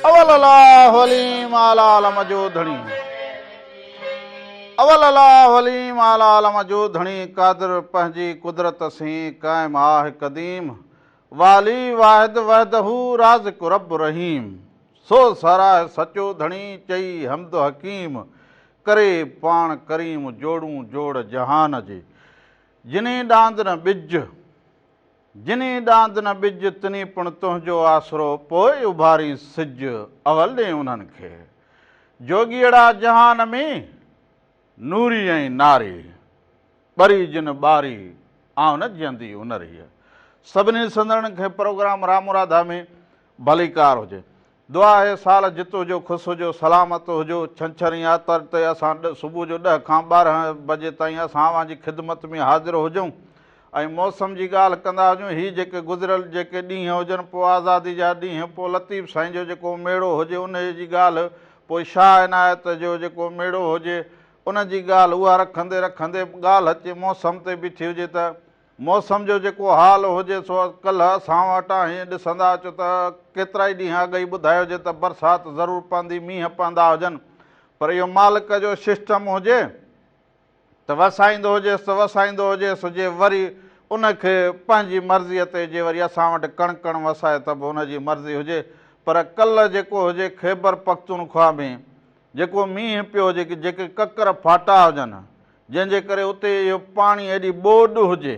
اول الله عليم اعليٰ عالم جو ڌڻي. اول الله عليم اعليٰ عالم جو ڌڻي قادر پنهنجي قدرت سين قائم آه قديم والي واحد وحده رازق رب رحيم سو ساراهه سچو ڌڻي چئي حمد حڪيم ڪري پاڻ ڪريم جوڙون جوڙ جهان جي جني ڏاند نه ٻج جني ڏاند نه ٻج، تني پڻ تنهنجو آسرو، پوء اڀارين سج، اول ڏي انهن کي. جوڳيئڙا جهان ۾، نوري ۽ ناري، ٻري جن ٻاري، آئون نه جيئندي ان ريء. سڀني سندرن کي پروگرام رام راڌا ۾ ڀليڪار هجي. دعا آهي سال جت هجو خوش هجو سلامت هجو ڇنڇر ۽ آتر تي اسان صبح جو ڏهه کان 12 بجي تائين اسان اوهان جي خدمت ۾ حاضر هجون ۽ موسم جي ڳالهه ڪندا هجون هي جيڪي گذريل جيڪي ڏينهن هجن پوء آزادي جا ڏينهن پوء لطيف سائين جو جيڪو ميڙو هجي انهي جي ڳالهه پوء شاهه عنايت جو جيڪو ميڙو هجي ان جي ڳالهه اها رکندي رکندي ڳالهه اچي موسم تي بيٺي هجي ته موسم جو جيڪو حال هجي سو ڪلهه اسان وٽان هيئن ڏسندا اچو ته ڪيترائي ڏينهن اڳ ئي ٻڌايو هجي ته برسات ضرور پوندي مينهن پوندا هجن پر اهو مالڪ جو سسٽم هجي ته وسائيندو هجيس ته وسائيندو هجيس جي وري ان کي پنهنجي مرضيء تي جي وري اسان وٽ ڪڻڪڻ وسائي ته به ان جي مرضي هجي پر ڪلهه جيڪو هجي خيبر پختونخوا ۾ جيڪو مينهن پيو هجي جيڪي ڪڪر ڦاٽا هجن جنهن جي ڪري اتي اهو پاڻي ايڏي ٻوڏ هجي،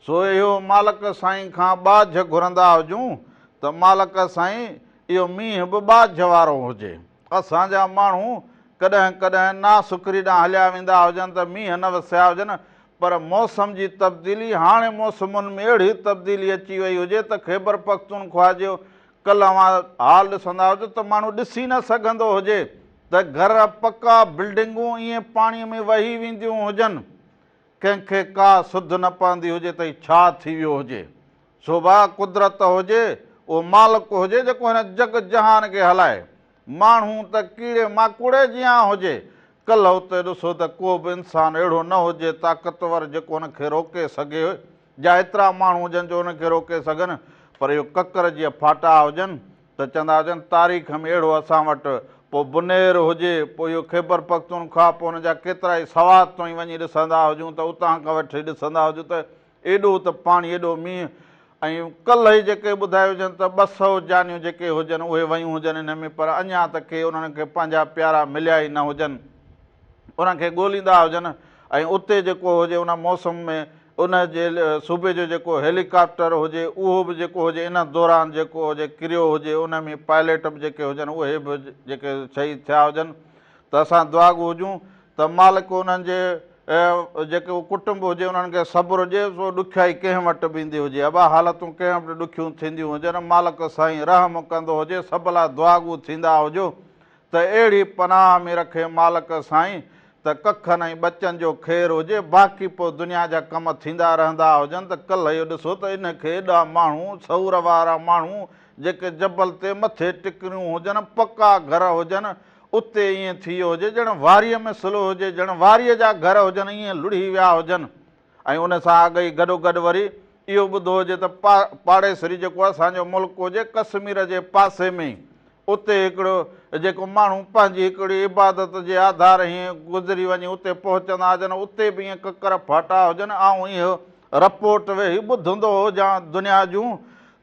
سو اهو مالڪ سائين کان ٻاجهه گهرندا هجون ته مالڪ سائين اهو مينهن به ٻاجهه وارو هجي. اسان جا ماڻهو ڪڏهن ڪڏهن ناسڪري ڏانهن هليا ويندا هجن ته مينهن نه وسيا هجن، پر موسم جي تبديلي هاڻي موسمن ۾ اهڙي تبديلي اچي وئي هجي ته خيبرپختونخوا جو ڪلهه اوهان حال ڏسندا هجو ته ماڻهو ڏسي نه سگهندو هجي ته گهر، پڪا بلڊنگون ائين پاڻيء ۾ وهي وينديون هجن، ڪنهن کي ڪا سڌ نه پوندي هجي ته هي ڇا ٿي ويو هجي. سو ڀاء قدرت هجي، اهو مالڪ هجي جيڪو هن جڳ جهان کي هلائي. ماڻهو ته ڪيڙي ماڪوڙي جيان هجي. ڪلهه اتي ڏسو ته ڪو به انسان اهڙو نه هجي طاقتور جيڪو هن کي روڪي سگهي. جا ايترا ماڻهو هجن جو ان کي روڪي سگهن، پر اهو ڪڪر جيئن ڦاٽا هجن ته چوندا هجن تاريخ ۾ اهڙو اسان وٽ پوء بنير هجي، پوء اهو خيبر پختونخوا، پوء ان جا ڪيترائي سوات تائين وڃي ڏسندا هجون ته اتان کان وٺي ڏسندا هجون ته ايڏو ته پاڻي ايڏو مينهن ۽ ڪلهه ئي جيڪي ٻڌايو هجن ته 200 جانيون جيڪي هجن اهي ويون هجن ان ۾ پر اڃا ته ڪي انهن کي پنهنجا پيارا مليا ئي نه هجن. انهن کي ڳوليندا هجن ۽ اتي جيڪو هجي ان موسم ۾ ان جي صوبي جو جيڪو هيليڪاپٽر هجي اهو به جيڪو هجي ان دوران جيڪو هجي ڪريو هجي ان ۾ پائليٽ به جيڪي هجن اهي به جيڪي شهيد ٿيا هجن ته اسان دعاگو هجون ته مالڪ انهن جي جيڪو ڪٽنب هجي انهن کي صبر ڏي سو ڏکيائي ڪنهن وٽ به ايندي هجي ابا حالتون ڪنهن وٽ ڏکيون ٿينديون هجن مالڪ سائين رحم ڪندو هجي سڀ لاء دعاگو ٿيندا هجو ته اهڙي پناهه ۾ رکي مالڪ سائين ته ڪکن ۽ ٻچن جو خير هجي، باقي پوء دنيا جا ڪم ٿيندا رهندا هجن ته ڪلهه اهو ڏسو ته ان کي ايڏا ماڻهو، سئور وارا ماڻهو، جيڪي جبل تي مٿي ٽڪريون هجن، پڪا گهر هجن، اتي ائين ٿي ويو هجي ڄڻ واريء ۾ سلو هجي، ڄڻ واريء جا گهر هجن ائين لڙهي ويا هجن ۽ ان سان اڳ ئي گڏوگڏ وري اهو ٻڌو هجي ته پاڙيسري جيڪو اسان جو ملڪ هجي ڪسمير جي پاسي ۾ ئي اتي هڪڙو جيڪو ماڻهو پنهنجي هڪڙي عبادت جي آڌار هيئن گذري وڃي اتي پهچندا هجن اتي به ائين ڪڪر ڦاٽا هجن آئون اهو رپورٽ ويهي ٻڌندو هجان دنيا جون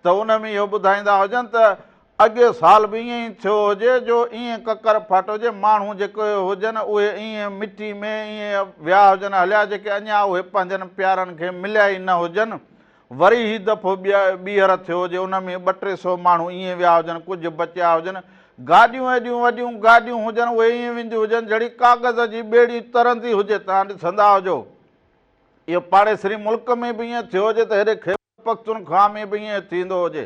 ته ان ۾ اهو ٻڌائيندا هجن ته اڳي سال به ائين ئي ٿيو هجي جو ائين ڪڪر ڦاٽو هجي ماڻهو جيڪي هجن اهي ائين مٽي ۾ ائين ويا هجن هليا جيڪي اڃا اهي پنهنجن پيارن کي مليا ئي نه هجن وري هي دفعو ٻيهر ٿيو هجي ان ۾ ٻه ٽي سو ماڻهو ائين ويا هجن ڪجهه بچيا هجن گاڏيون ايڏيون وڏيون گاڏيون هجن اهي ائين وينديون هجن جھڙي ڪاغذ جي ٻيڙي ترندي هجي توهان ڏسندا هجو اهو پاڙيسري ملڪ ۾ به ائين ٿيو هجي ته هيڏي خيبر پختونخوا ۾ به ائين ٿيندو هجي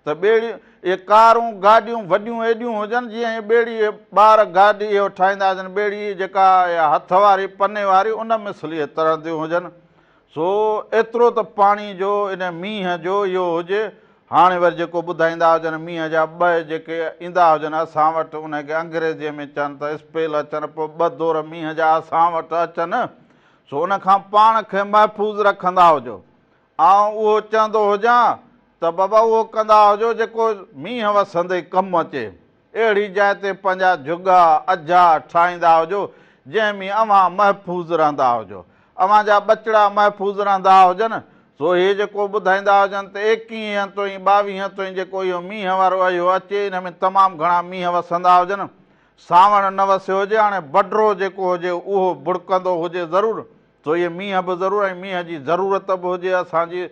ته ٻيڙي اهي ڪارون گاڏيون وڏيون ايڏيون هجن جيئن هي ٻيڙي ٻار گاڏي اهو ٺاهيندا هجن ٻيڙي جيڪا هٿ واري پني واري ان مثل اهي ترنديون هجن سو ايترو ته پاڻي جو ان مينهن جو اهو هجي، هاڻي وري جيڪو ٻڌائيندا هجن مينهن جا ٻه جيڪي ايندا هجن اسان وٽ ان کي انگريزيء ۾ چون ته اسپيل اچن پوء ٻه دور مينهن جا اسان وٽ اچن سو ان کان پاڻ کي محفوظ رکندا هجو. آئون اهو چوندو هجان ته بابا اهو ڪندا هجو جيڪو مينهن وسندي ڪم اچي. اهڙي جاء تي پنهنجا جهڳا، اجها، ٺاهيندا هجو، جنهن ۾ اوهان محفوظ رهندا هجو. اوهان جا ٻچڙا محفوظ رهندا هجن. سو اهي جيڪو ٻڌائيندا هجن ته ايڪيهين توئين ٻاويهين توئين جيڪو اهو مينهن وارو اهو اچي، ان ۾ تمام گهڻا مينهن وسندا هجن. سانوڻ نه وسيو هجي، هاڻي بڊرو جيڪو هجي اهو بڙڪندو هجي ضرور. سو اهي مينهن به ضرور ۽ مينهن جي ضرورت به هجي اسان جي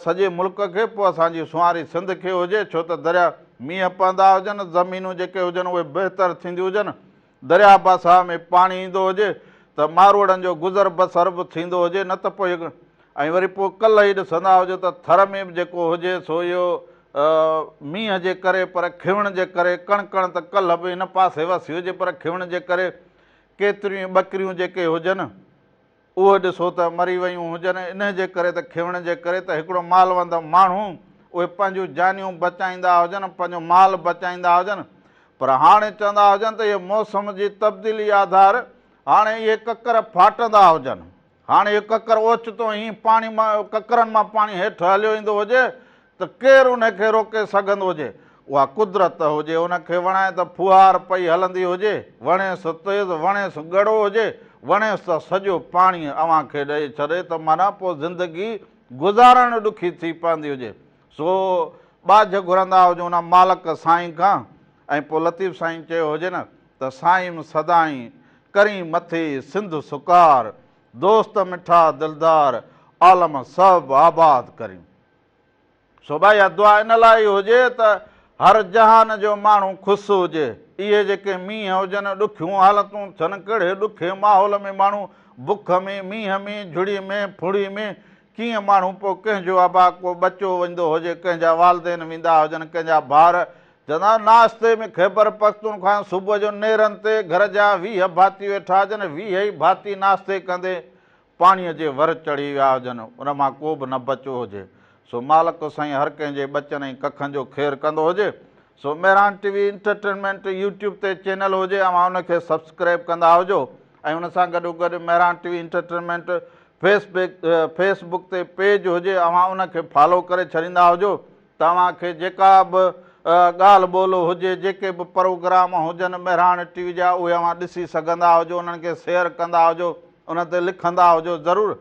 سڄي ملڪ کي، پوء اسان جي سنواري سنڌ کي هجي، ڇو ته دريا مينهن پوندا هجن، زمينون جيڪي هجن اهي بهتر ٿينديون هجن، درياء باساهه ۾ پاڻي ايندو هجي ته ماروئڙن جو گذر بسر به ٿيندو هجي، نه ته پوء ۽ وري پوء ڪلهه ئي ڏسندا هجو ته ٿر ۾ به جيڪو هجي سو اهو مينهن جي ڪري پر کيوڻ جي ڪري ڪڻڪڻ ته ڪلهه به هن پاسي وسي هجي پر کيوڻ جي ڪري ڪيتريون ئي ٻڪريون جيڪي هجن اهي ڏسو ته مري ويون هجن، انهي جي ڪري ته کيوڻ جي ڪري ته هڪڙو مالوند ماڻهو اهي پنهنجون جانيون بچائيندا هجن، پنهنجو مال بچائيندا هجن، پر هاڻي چوندا هجن ته اهي موسم جي تبديلي آڌار هاڻي اهي ڪڪر ڦاٽندا هجن، هاڻي اهي ڪڪر اوچتو ائين پاڻي مان ڪڪرن مان پاڻي هيٺ هليو ايندو هجي ته ڪير ان کي روڪي سگهندو هجي؟ اها قدرت هجي، ان کي وڻائي ته ڦوهار پئي هلندي هجي، وڻيس تيز، وڻيس ڳڙو هجي، وڻيس ته سڄو پاڻي اوهان کي ڏئي ڇڏي ته معنيٰ پوء زندگي گذارڻ ڏکي ٿي پوندي هجي. سو ٻاجهه گهرندا هجون ان مالڪ سائين کان ۽ پوء لطيف سائين چيو هجي نه ته سائيم سدائين ڪرين مٿي سنڌ سڪار، دوست مٺا دلدار، عالم سڀ آباد ڪرين. سو ڀائي اها دعا ان لاء ئي هجي ته هر جهان جو ماڻهو خوش هجي. اهي جيڪي مينهن هجن، ڏکيون حالتون ٿين، ڪهڙي ڏکي ماحول ۾ ماڻهو بک ۾، مينهن ۾، جهڙي ۾، ڦڙي ۾، ڪيئن ماڻهو پوء ڪنهن جو ابا ڪو ٻچو ويندو هجي، ڪنهن جا والدين ويندا هجن، ڪنهن جا ڀائر چوندا ناشتي ۾ خيبر پختونخواهه صبح جو نيرن تي گهر جا 20 ڀاتي ويٺا هجن، 20 ئي ڀاتي ناشتي ڪندي پاڻيء جي ور چڙهي ويا هجن، ان مان ڪو به نه بچيو هجي. سو مالڪ سائين هر ڪنهن جي ٻچن ۽ ڪکن جو خير ڪندو هجي. سو Mehran T V entertainment YouTube تي چينل هجي اوهان ان کي سبسڪرائب ڪندا هجو ۽ ان سان گڏو گڏ Mehran T V entertainment Facebook Facebook تي پيج هجي اوهان ان کي فالو ڪري ڇڏيندا هجو ته اوهان کي جيڪا به ڳالهه ٻولهه هجي جيڪي به پروگرام هجن مهراڻ ٽي وي جا اهي اوهان ڏسي سگهندا هجو انهن کي شيئر ڪندا هجو ان تي لکندا هجو ضرور.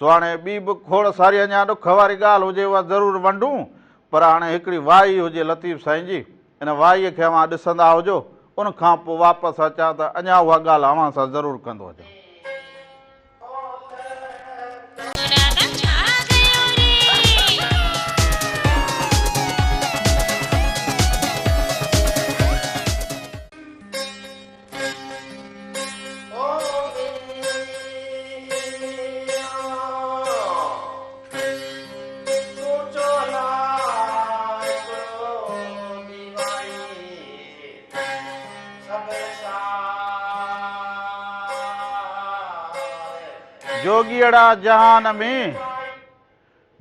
سو هاڻي ٻي به کوڙ ساري اڃا ڏک واري ڳالهه هجي اها ضرور ونڊون پر هاڻي هڪڙي وائي هجي لطيف سائين جي ان وائيء کي اوهان ڏسندا هجو ان کان پوء واپس اچان ته اڃا اها ڳالهه اوهان سان ضرور ڪندو هجان. جوڳيئڙا جهان ۾،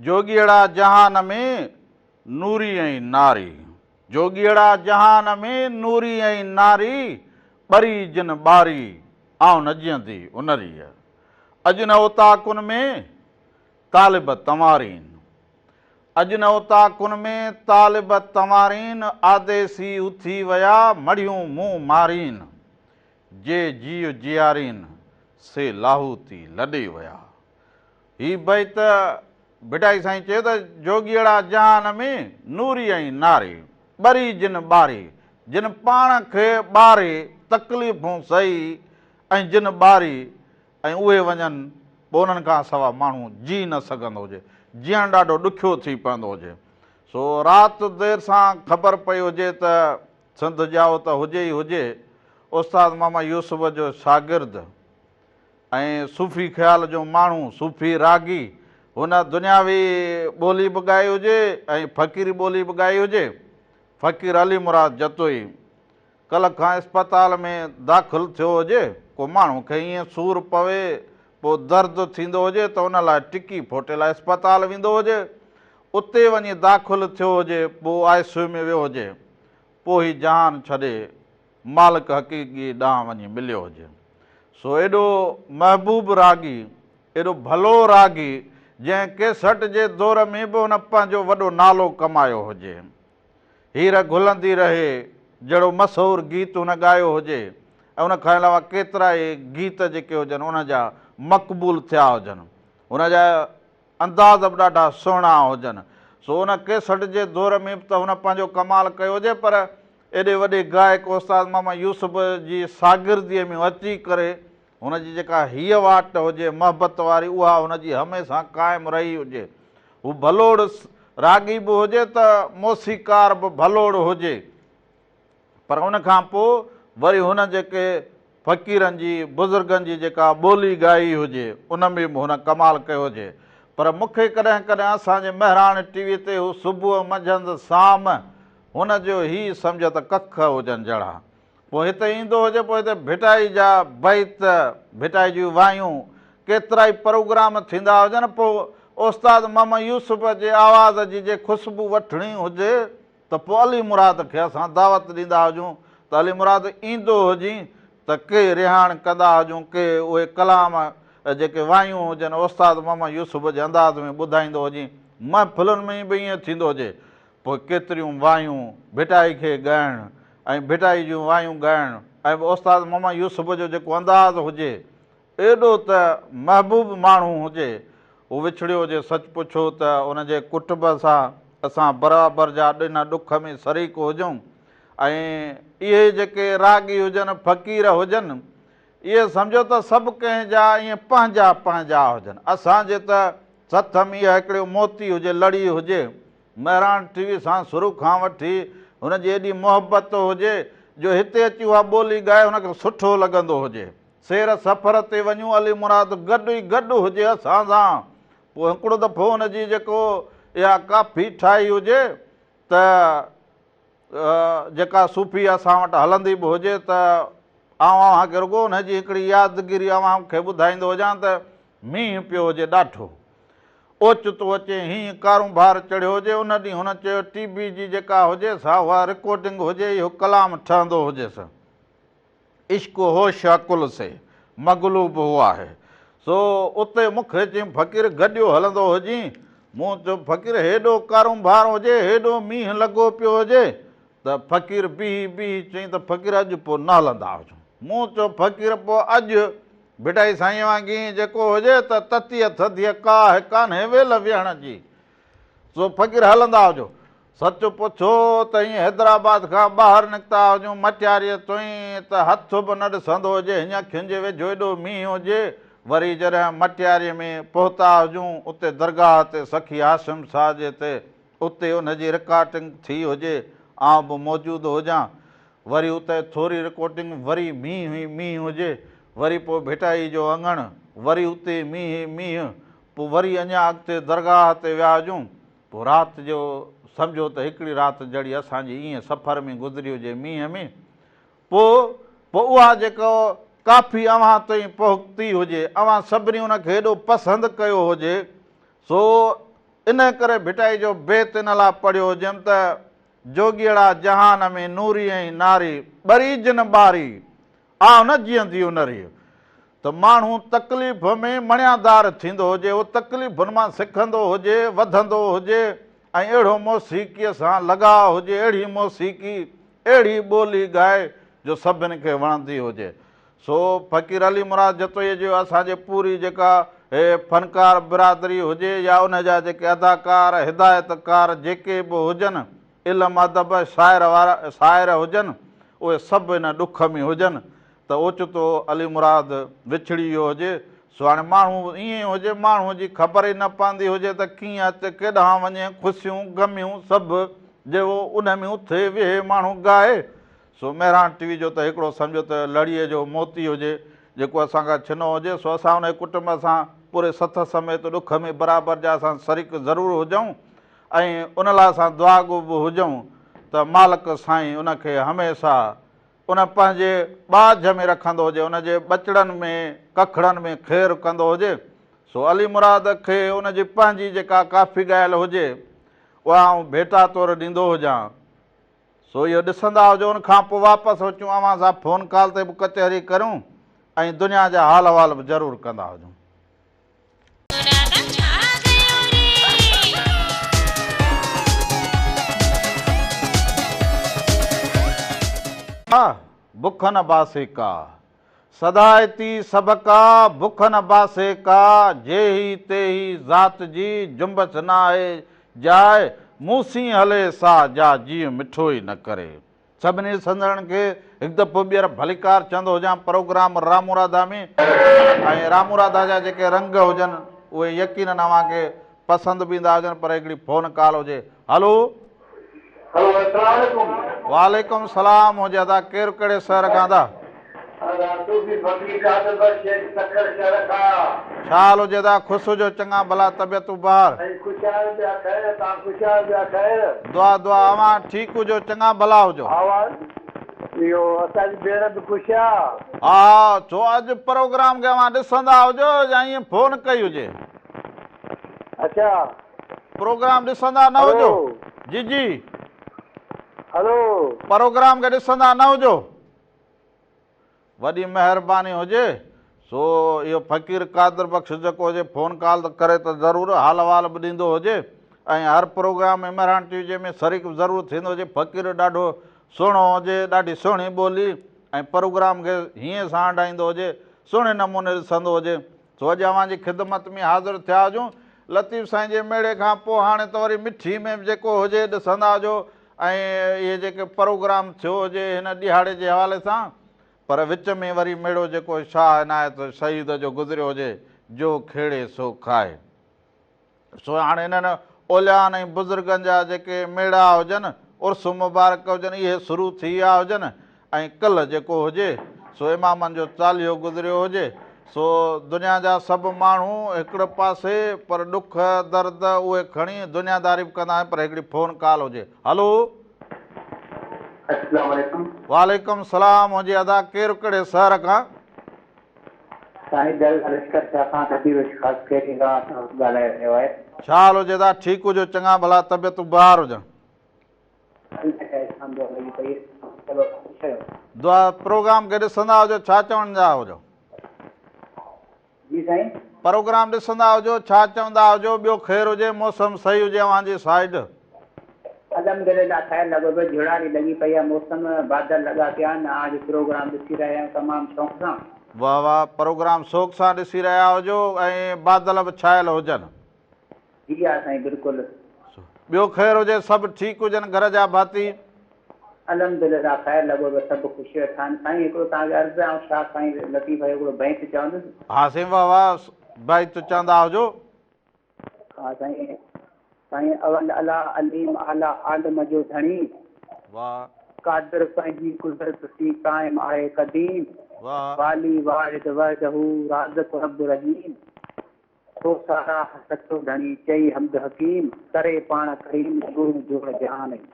جوڳيئڙا جهان ۾، نوري ۽ ناري. جوڳيئڙا جهان ۾، نوري ۽ ناري، ٻري جن ٻاري، آئون نه جيئندي ان ريء. اڄ نه اوطاقن ۾، طالب تنوارين. اڄ نه اوطاقن ۾، طالب تنوارين، آديسي اٿي ويا، مڙهيون مون مارين. جي جيء جيارين، سي لاهوتي لڏي ويا. هي بيت ڀٽائي سائين چيو ته جوڳيئڙا جهان ۾، نوري ۽ ناري، ٻري جن ٻاري، جن پاڻ کي ٻاري، تڪليفون سهي ۽ جن ٻاري ۽ اهي وڃن، پوء انهن کان سوا ماڻهو جي نه سگهندو هجي، جيئڻ ڏاڍو ڏکيو ٿي پوندو هجي. سو رات دير سان خبر پئي هجي ته سنڌ ڄائو ته هجي ئي هجي، استاد محمد يوسف جو شاگرد ۽ صوفي خيال جو ماڻهو، صوفي راڳي، هن دنياوي ٻولي به ڳائي هجي ۽ فقيري ٻولي به ڳائي هجي. فقير علي مراد جتوئي ڪلهه کان اسپتال ۾ داخل ٿيو هجي، ڪو ماڻهو کي ائين سور پوي، پوء درد ٿيندو هجي ته ان لاء ٽڪي ڦوٽي لاء اسپتال ويندو هجي، اتي وڃي داخل ٿيو هجي، پوء آء سي يو ۾ ويو هجي، پوء هي جهان ڇڏي مالڪ حقيقي ڏانهن وڃي مليو هجي. سو ايڏو محبوب راڳي، ايڏو ڀلو راڳي، جنهن ڪيسٽ جي دور ۾ به هن پنهنجو وڏو نالو ڪمايو هجي. هير گهلندي رهي، جهڙو مشهور گيت هن ڳايو هجي ۽ ان کان علاوه ڪيترائي گيت جيڪي هجن ان جا مقبول ٿيا هجن. هن جا انداز به ڏاڍا سهڻا هجن. سو ان ڪيسٽ جي دور ۾ به ته هن پنهنجو ڪمال ڪيو هجي پر ايڏي وڏي گائڪ استاد محمد يوسف جي شاگرديء ۾ اچي ڪري هن جي جيڪا هيء واٽ هجي محبت واري اها هن جي هميشه قائم رهي هجي. هو ڀلوڙ راڳي به هجي ته موسيقار به ڀلوڙ هجي. پر ان کان پوء وري هن جيڪي فقيرن جي، بزرگن جي جيڪا ٻولي ڳائي هجي، ان ۾ به هن ڪمال ڪيو هجي. پر مون کي ڪڏهن ڪڏهن اسان جي مهراڻ ٽي وي تي هو صبح، منجهند، سام هن جو هي سمجهه ته ڪک هجن جهڙا. پوء هتي ايندو هجي، پوء هتي ڀٽائي جا بيت، ڀٽائي جون وايون، ڪيترائي پروگرام ٿيندا هجن، پوء استاد محمد يوسف جي آواز جي جي خوشبو وٺڻي هجي ته پوء علي مراد کي اسان دعوت ڏيندا هجون ته علي مراد ايندو هجين ته ڪي رهاڻ ڪندا هجون ڪي اهي ڪلام جيڪي وايون هجن استاد محمد يوسف جي انداز ۾ ٻڌائيندو هجين محفلن ۾ به ائين ٿيندو هجي پوء ڪيتريون وايون ڀٽائي کي ڳائڻ ۽ ڀٽائي جون وايون ڳائڻ ۽ استاد محمد يوسف جو جيڪو انداز هجي ايڏو ته محبوب ماڻهو هجي، هو وڇڙيو هجي، سچ پڇو ته ان جي ڪٽنب سان اسان برابر جا ان ڏک ۾ شريڪ هجون ۽ اهي جيڪي راڳي هجن، فقير هجن، اهي سمجهو ته سڀ ڪنهن جا ائين پنهنجا پنهنجا هجن. اسان جي ته سٿ ۾ اها هڪڙي موتي هجي، لڙي هجي، مهراڻ ٽي وي سان شروع کان وٺي هن جي ايڏي محبت هجي جو هتي اچي اها ٻولي ڳائي هن کي سٺو لڳندو هجي. سير سفر تي وڃون علي مراد گڏ ئي گڏ هجي اسان سان. پوء هڪڙو دفعو هن جي جيڪو اها ڪافي ٺاهي هجي ته جيڪا صوفي اسان وٽ هلندي به هجي ته آئون اوهان کي رڳو ان جي هڪڙي يادگيري اوهان کي ٻڌائيندو هجان ته مينهن پيو هجي ڏاڍو. اوچتو اچي هينئن ڪارونڀار چڙهيو هجي، ان ڏينهن هن چيو ٽي بي جي جيڪا هجي سا اها رڪارڊنگ هجي اهو ڪلام ٺهندو هجيس. عشق هوش عقل سي مغلوب هئا هي. سو اتي مون کي چيائين فقير گڏيو هلندو هجين. مون چيو فقير هيڏو ڪارونڀار هجي، هيڏو مينهن لڳو پيو هجي ته فقير بيهي بيهي چيائين ته فقير اڄ پوء نه هلندا هجون. مون چيو فقير پوء اڄ ڀٽائي سائينء وانگي جيڪو هجي ته تتيء ٿڌيء ڪاهه ڪانهي ويل ويهڻ جي. سو فقير هلندا هجو. سچ پڇو ته ائين حيدرآباد کان ٻاهر نڪتا هجون مٽياريء تائين ته هٿ به نه ڏسندو هجي، هن اکين جي ويجهو ايڏو مينهن هجي. وري جڏهن مٽياريء ۾ پهتا هجون، اتي درگاهه تي سخي هاشم شاهه جي تي اتي ان جي رڪارڊنگ ٿي هجي، آئون به موجود هجان. وري اتي ٿوري رڪارڊنگ، وري مينهن ئي مينهن هجي، وري پوء ڀٽائي جو اڱڻ، وري اتي مينهن ئي مينهن، پوء وري اڃا اڳتي درگاهه تي ويا هجون، پوء رات جو سمجهو ته هڪڙي رات جھڙي اسان جي ائين سفر ۾ گذري هجي مينهن ۾، پوء پوء اها جيڪا ڪافي اوهان تائين پهتي هجي، اوهان سڀني ان کي ايڏو پسند ڪيو هجي، سو انهيء ڪري ڀٽائي جو بيت ان لاء پڙهيو هجيم ته، جوڳيئڙا جهان ۾ نوري ۽ ناري، ٻري جن ٻاري، آء نه جيئندي ان ريء. ته ماڻهو تڪليف ۾ مڻيادار ٿيندو هجي، اهو تڪليفن مان سکندو هجي، وڌندو هجي ۽ اهڙو موسيقيء سان لڳاء هجي، اهڙي موسيقي، اهڙي ٻولي ڳائي جو سڀن کي وڻندي هجي. سو فقير علي مراد جتوئيء جو اسان جي پوري جيڪا هي فنڪار برادري هجي يا ان جا جيڪي اداڪار، هدايتڪار جيڪي به هجن، علم ادب، شاعر وارا شاعر هجن، اهي سڀ ان ڏک ۾ هجن ته اوچتو علي مراد وڇڙي ويو هجي. سو هاڻي ماڻهو ائين ئي هجي، ماڻهوء جي خبر ئي نه پوندي هجي ته ڪيئن اچ، ڪيڏانهن وڃي، خوشيون، غميون سڀ جي ان ۾ اٿي ويهي ماڻهو ڳائي. سو مهراڻ ٽي وي جو ته هڪڙو سمجهو ته لڙيء جو موتي هجي، جيڪو اسان کان ڇنو هجي، سو اسان انهيء ڪٽنب سان پوري سٿ سميت ڏک ۾ برابر جا اسان شريڪ ضرور هجون ۽ ان لاء اسان دعاگو به هجون ته مالڪ سائين ان کي هميشه ان پنهنجي ٻاجهه ۾ رکندو هجي، ان جي ٻچڙن ۾ ڪکڙن ۾ خير ڪندو هجي. سو علي مراد کي ان جي پنهنجي جيڪا ڪافي ڳايل هجي، اها آئون ڀيٽا طور ڏيندو هجان. سو اهو ڏسندا هجو ان کان پوء واپس اچون اوهان سان فون ڪال تي به ڪچهري ڪريون ۽ دنيا جا حال احوال به ضرور ڪندا هجون. بک نه باسي ڪا. صدائتي سڀڪا، بک نه باسي ڪا، جيهي تيهي ذات جي، جنبش ناهي جاء، مون سين هلي سا، جا جيء مٺو ئي نه ڪري. سڀني سندڙن کي هڪ دفعو ٻيهر ڀليڪار چوندو هجان پروگرام رامو راڌا ۾. ۽ رامو راڌا جا جيڪي رنگ هجن اهي يقينن اوهان کي پسند به ايندا هجن پر هڪڙي فون ڪال هجي. هلو. هلو السلام عليڪم. وعليڪم سلام هجي ادا ڪير ڪهڙي شهر کان ادا. ادا صوفي فقير قادر بخش شيخ سکر شهر کان. ڇا حال هجي ادا خوش هجو چڱا ڀلا طبيعتون بهار. سائين خوش آهيو ٻيا خير توهان خوش آهيو ٻيا خير. دعا دعا اوهان ٺيڪ هجو چڱا ڀلا هجو. آواز اهو اسان جي ڀيڻ به خوش آ. ها ها ڇو اڄ پروگرام کي اوهان ڏسندا هجو يا ائين فون ڪئي هجي. اڇا. پروگرام ڏسندا نه هجو. جي جي. هلو. پروگرام کي ڏسندا نه هجو. وڏي مهرباني هجي. سو اهو فقير قادر بخش جيڪو هجي فون ڪال ته ڪري ته ضرور حال احوال به ڏيندو هجي ۽ هر پروگرام ۾ مهراڻ ٽي وي ۾ شريڪ به ضرور ٿيندو هجي. فقير ڏاڍو سهڻو هجي ڏاڍي سهڻي ٻولي ۽ پروگرام کي هيئن سان هنڊائيندو هجي سهڻي نموني ڏسندو هجي. سو اڄ اوهان جي خدمت ۾ حاضر ٿيا هجون. لطيف سائين جي ميڙي کان پوء هاڻي ته وري مٺي ۾ به جيڪو هجي ڏسندا هجو ۽ اهي جيڪي پروگرام ٿيو هجي هن ڏهاڙي جي حوالي سان پر وچ ۾ وري ميڙو جيڪو شاهه عنايت شهيد جو گذريو هجي جو کيڙي سو کائي. سو هاڻي انهن اوليائن ۽ بزرگن جا جيڪي ميڙا هجن، عرس مبارڪ هجن، اهي شروع ٿي ويا هجن ۽ ڪلهه جيڪو هجي، سو امامن جو چاليهو گذريو هجي، سو دنيا جا سڀ ماڻهو هڪڙ پاسي پر ڏک درد اهي کڻي دنياداري به ڪندا آهن پر هڪڙي فون ڪال هجي. هلو. السلام عليڪم. وعليڪم السلام هجي ادا ڪير ڪهڙي شهر کان. سائين دل لشڪر شاھ کان نبي بخش خاصخيلي کان توهان سان ڳالهائي رهيو آهي. ڇا حال هجي ادا ٺيڪ هجو چڱا ڀلا طبيعتون بهار هجن. الله جا احسان دعا لڳي پئي چلو خوش آهيو. دعا پروگرام کي ڏسندا هجو ڇا چوندا هجو. جي سائين. پروگرام ڏسندا هجو ڇا چوندا هجو ٻيو خير هجي موسم صحيح هجي اوهان جي سائيڊ. الحمدلله خير لڳو پيو جهڙالي لڳي پئي آ موسم بادل لڳا پيا آهن اوهان جو پروگرام ڏسي رهيا آهيون تمام شوق سان. واه واه پروگرام شوق سان ڏسي رهيا هجو ۽ بادل به ڇايل هجن. جي ها سائين بلڪل. ٻيو خير هجي سڀ ٺيڪ هجن گهر جا ڀاتي. الحمدلله خير لڳو پيو سڀ خوش ويٺا آهن سائين هڪڙو توهان کي عرض آئون شاهه سائين لطيف جو هڪڙو بيت چوندس. ها سائين واه واه بيت چوندا هجو. ها سائين سائين اول الله عليم اعليٰ عالم جو ڌڻي. واه. قادر پنهنجي قدرت سين قائم آهي قديم. واه. والي واحد وحده رازق رب رحيم. سو ساراهه سچو ڌڻي چئي حمد حڪيم. ڪري پاڻ ڪريم جوڙون جوڙ جهان جون.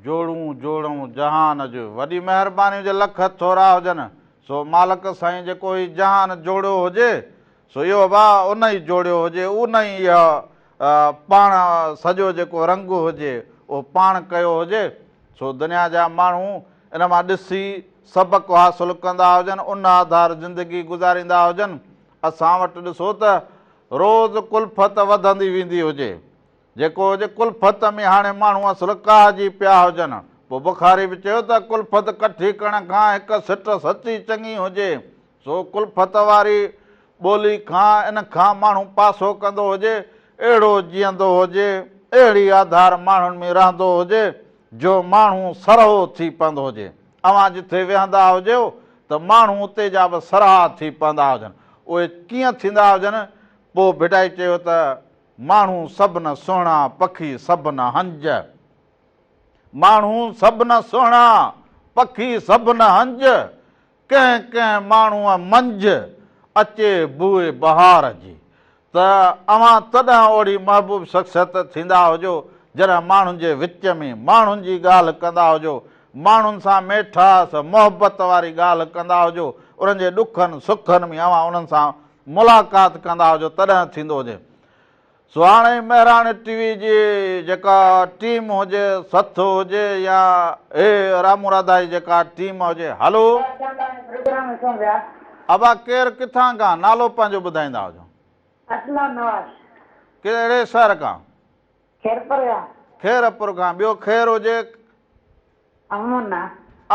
جوڙون جوڙون جهان جون. وڏي مهرباني هجي لک ٿورا هجن. سو مالڪ سائين جيڪو هي جهان جوڙيو هجي سو اهو به ان ئي جوڙيو هجي، ان ئي اها پاڻ سڄو جيڪو رنگ هجي، اهو پاڻ ڪيو هجي، سو دنيا جا ماڻهو ان مان ڏسي سبق حاصل ڪندا هجن، ان آڌار زندگي گذاريندا هجن. اسان وٽ ڏسو ته روز ڪلفت وڌندي ويندي هجي. جيڪو هجي ڪلفت ۾ هاڻي ماڻهو اصل ڪاهجي پيا هجن. پوء بخاري به چيو ته ڪلفت ڪٺي ڪرڻ کان هڪ سٽ سچي چڱي هجي. سو ڪلفت واري ٻولي کان ان کان ماڻهو پاسو ڪندو هجي، اهڙو جيئندو هجي، اهڙي آڌار ماڻهن ۾ رهندو هجي جو ماڻهو سرهو ٿي پوندو هجي. اوهان جٿي ويهندا هجيو ته ماڻهو اتي جا به سرها ٿي پوندا هجن. اهي ڪيئن ٿيندا هجن؟ پوء ڀٽائي چيو ته ماڻهو سڀ نه سهڻا، پکي سڀ نه هنج. ماڻهو سڀ نه سهڻا، پکي سڀ نه هنج. ڪنهن ڪنهن ماڻهوء منجهه اچي بوء بهار جي ته اوهان تڏهن اوڙي محبوب شخصيت ٿيندا هجو جڏهن ماڻهن جي وچ ۾ ماڻهن جي ڳالهه ڪندا هجو، ماڻهن سان ميٺاس، محبت واري ڳالهه ڪندا هجو، انهن جي ڏکن سکن ۾ اوهان انهن سان ملاقات ڪندا هجو تڏهن ٿيندو هجي. سو هاڻي مهراڻ ٽي وي جي جيڪا ٽيم هجي سٿ هجي يا هي رامو راڌا جي جيڪا ٽيم هجي هلو. ابا ڪير ڪٿان کان نالو پنهنجو ٻڌائيندا هجو. اسلم نواز. ڪهڙي شهر کان. خيرپور کان. خيرپور کان ٻيو خير هجي. امون.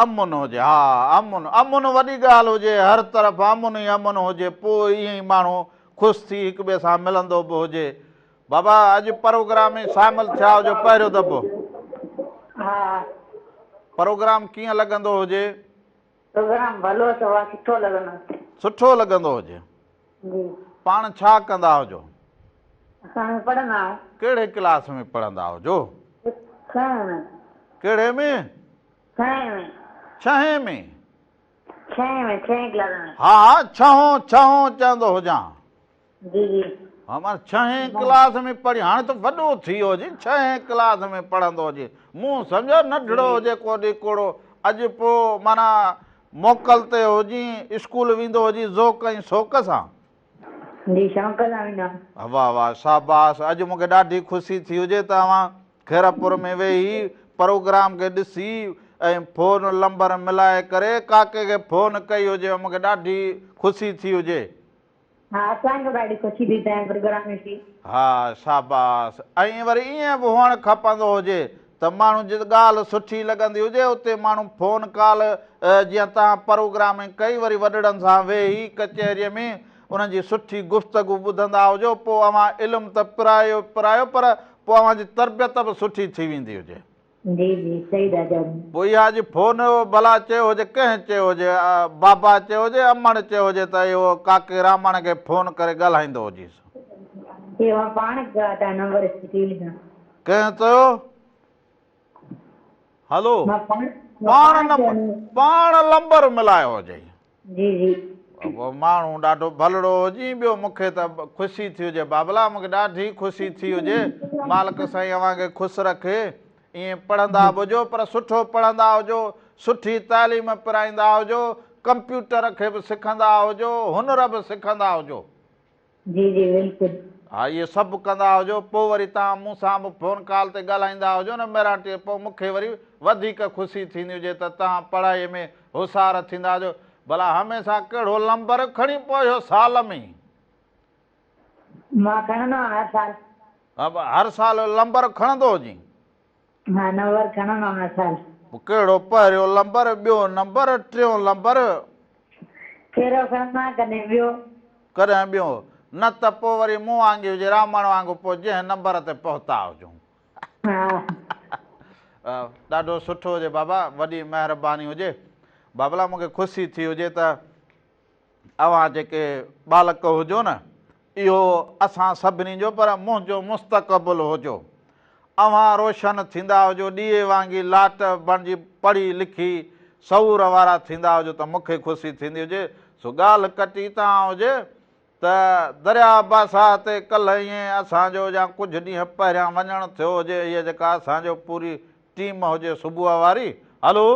امن هجي ها امن امن وڏي ڳالهه هجي هر طرف امن ئي امن هجي پوء ائين ئي ماڻهو خوش ٿي هڪ ٻئي سان ملندو به هجي بابا اڄ پروگرام ۾ شامل ٿيا هجو پهريون دفعو. ها. پروگرام ڪيئن لڳندو هجي؟ پروگرام ڀلو اٿو سٺو لڳندو. سٺو لڳندو هجي. جي. پاڻ ڇا ڪندا هجو؟ اسان پڙهندا آهيون. ڪهڙي ڪلاس ۾ پڙهندا هجو؟ ڇهين ۾. ڪهڙي ۾؟ ڇهين ۾. ڇهين ۾. ڇهين ۾ ڇهين ڪلاس ۾. ها ها ڇهون ڇهون چوندو هجان. جي جي. ها مان ڇهين ڪلاس ۾ پڙهي هاڻي ته وڏو ٿي ويو هجي ڇهين ڪلاس ۾ پڙهندو هجي مون سمجهيو ننڍڙو هجي ڪو ڏيڪوڙو اڄ پوء معنيٰ موڪل تي هجين اسڪول ويندو هجي ذوق ۽ شوق سان. جي شوق سان ويندو هوم. واه واه شاباس اڄ مونکي ڏاڍي خوشي ٿي هجي ته اوهان خيرپور ۾ ويهي پروگرام کي ڏسي ۽ فون لمبر ملائي ڪري ڪاڪي کي فون ڪئي هجي مونکي ڏاڍي خوشي ٿي هجي. ها اسان کي به ڏاڍي خوشي ٿي تنهن پروگرام ڏسي. ها شاباس ۽ وري ائين به هئڻ کپندو هجي ته ماڻهو جت ڳالهه سٺي لڳندي هجي اتي ماڻهو فون ڪال جيئن توهان پروگرام ڪئي وري وڏڙن سان ويهي ڪچهري ۾ انهن جي سٺي گفتگو ٻڌندا هجو پوء اوهان علم ته پرايو پرايو پر پوء اوهان جي تربيت به سٺي ٿي ويندي هجي. جي جي صحيح ٿا چئو. پوء اها اڄ فون ڀلا چيو هجي ڪنهن چيو هجي بابا چيو هجي امڙ چيو هجي ته اهو ڪاڪي رامڻ کي فون ڪري ڳالهائيندو هجيس. اهو مان پاڻ ڪيو آهي تان نمبر ٽي وي تان. ڪنهن چيو هلو مان پاڻ پاڻ نمبر پاڻ لمبر ملايو هجئي. جي جي. ماڻهو ڏاڍو ڀلڙو هجين ٻيو مونکي ته خوشي ٿي هجي بابلا مونکي ڏاڍي خوشي ٿي هجي مالڪ سائين اوهان کي خوش رکي ائين پڙهندا به هجو پر سٺو پڙهندا هجو سٺي تعليم پرائيندا هجو ڪمپيوٽر کي به سکندا هجو هنر به سکندا هجو. جي جي بلڪل. ها اهي سڀ ڪندا هجو پوء وري توهان مون سان به فون ڪال تي ڳالهائيندا هجو نه ميرانٽي پوء مون کي وري وڌيڪ خوشي ٿيندي هجي ته توهان پڙهائي ۾ هوشيار ٿيندا هجو ڀلا هميشه ڪهڙو لمبر کڻي پويو سال ۾. مان کڻندو آهيان هر سال. هر سال لمبر کڻندو هجين. ها نمبر کڻندو آهيان هر سال. پوء ڪهڙو پهريون لمبر ٻيو نمبر ٽيون لمبر. پهريون کڻندو آهيان ڪڏهن ٻيو. ڪڏهن ٻيو. نه ته پوء وري مون وانگي هجي رامڻ وانگر پوء جنهن نمبر تي پهتا هجون. ها. ڏاڍو سٺو هجي بابا وڏي مهرباني هجي بابلا مون کي خوشي ٿي هجي ته اوهان جيڪي ٻالڪ هجو نه، اهو اسان سڀني جو پر منهنجو مستقبل هجو. اوهان روشن ٿيندا هجو، ڏيئي وانگي لاٽ بڻجي پڙهي لکي شعور وارا ٿيندا هجو ته مون کي خوشي ٿيندي هجي. سو ڳالهه ڪٽي تان هجي ته درياء باساهه تي ڪلهه ائين اسان جو يا ڪجهه ڏينهن پهريان وڃڻ ٿيو هجي، هيء جيڪا اسان جو پوري ٽيم هجي صبح واري. هلو!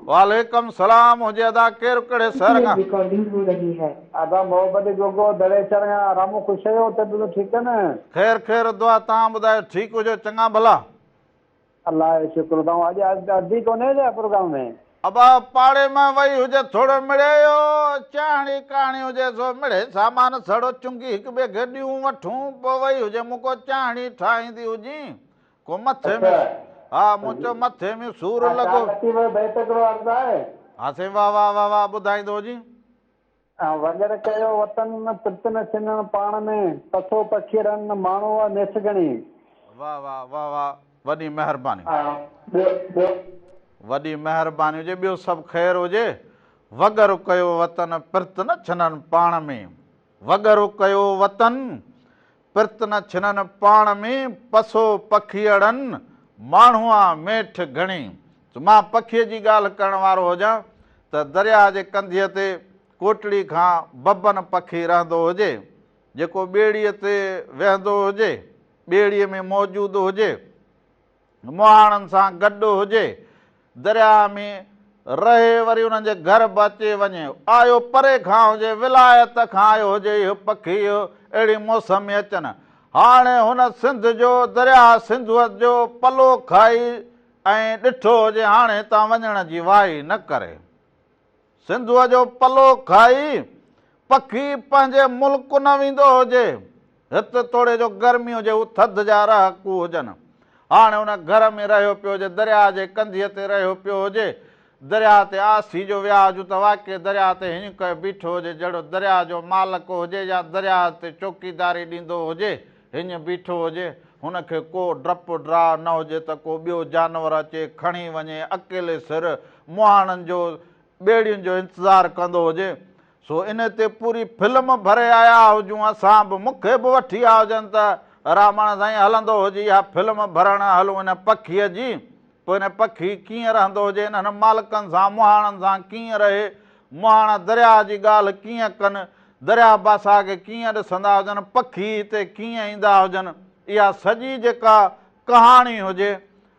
وعليڪم سلام هجي ادا ڪير ڪهڙي شهر کان. رڪارڊنگ هو رهي هي. ادا محبت گوگو دڙي چڙ کان رامو خوش آهيو طبيعت ٺيڪ آهي نه. خير خير دعا توهان ٻڌايو ٺيڪ هجو چڱا ڀلا. الله جو شڪر توهان اڄ ادي ڪونهي ڇا پروگرام ۾. ابا پاڙي مان وئي هجي ٿورو مڙئي اهو چاهڻي ڪهاڻي هجي سو مڙئي سامان سڙو چنگي هڪ ٻئي کي ڏيون وٺون پوء وئي هجي مون ڪو چاهڻي ٺاهيندي هجين ڪو مٿي ۾ ها مون چيو مٿي ۾ سور لڳو. شاهه لطيف جو بيت هڪڙو عرض آهي. ها سائين واه واه واه واه ٻڌائيندو هجين. وڳر ڪيو وطن پرت نه ڇنڻ پاڻ ۾، پسو پکيئڙن ماڻهوء ميٺ گهڻي. واه واه واه واه وڏي مهرباني. ٻيو ٻيو. وڏي مهرباني هجي ٻيو سڀ خير هجي وڳر ڪيو وطن پرت نه ڇنن پاڻ ۾. وڳر ڪيو وطن، پرت نه ڇنن پاڻ ۾، پسو پکيئڙن، ماڻهئا ميٺ گهڻي. مان پکيء جي ڳالهه ڪرڻ وارو هجان ته درياهه جي ڪنڌيء تي ڪوٽڙي کان ببن پکي رهندو هجي، جيڪو ٻيڙيء تي ويهندو هجي، ٻيڙيء ۾ موجود هجي. مهاڻن سان گڏ هجي، درياهه ۾ رهي وري انهن جي گهر به اچي وڃي، آيو پري کان هجي، ولايت کان آيو هجي اهو پکي اهڙي موسم ۾ اچن. هاڻي هن سنڌ جو درياهه سنڌوء جو پلو کائي ۽ ڏٺو هجي هاڻي هتان وڃڻ جي وائي نه ڪري. سنڌوء جو پلو کائي پکي پنهنجي ملڪ نه ويندو هجي. هت توڙي جو گرمي هجي هو ٿڌ جا رهاڪو هجن. هاڻي ان گهر ۾ رهيو پيو هجي، درياهه جي ڪنڌيء تي رهيو پيو هجي، درياهه تي آسي جو وياهه هجون ته واقعي درياهه تي هينئن ڪيو بيٺو هجي جهڙو درياهه جو مالڪ هجي يا درياهه تي چوڪيداري ڏيندو هجي، هينئن بيٺو هجي، هن کي ڪو ڊپ ڊراء نه هجي ته ڪو ٻيو جانور اچي کڻي وڃي، اڪيلي سر مهاڻن جو ٻيڙين جو انتظار ڪندو هجي، سو ان تي پوري فلم ڀري آيا هجون اسان به مون کي به وٺي آيا هجن ته رامڻ سائين هلندو هجي اها فلم ڀرڻ هلون ان پکيء جي پوء ان پکي ڪيئن رهندو هجي انهن مالڪن سان مهاڻن سان ڪيئن رهي مهاڻا درياهه جي ڳالهه ڪيئن ڪن درياهه بادشاهه کي ڪيئن ڏسندا هجن پکي هتي ڪيئن ايندا هجن اها سڄي جيڪا ڪهاڻي هجي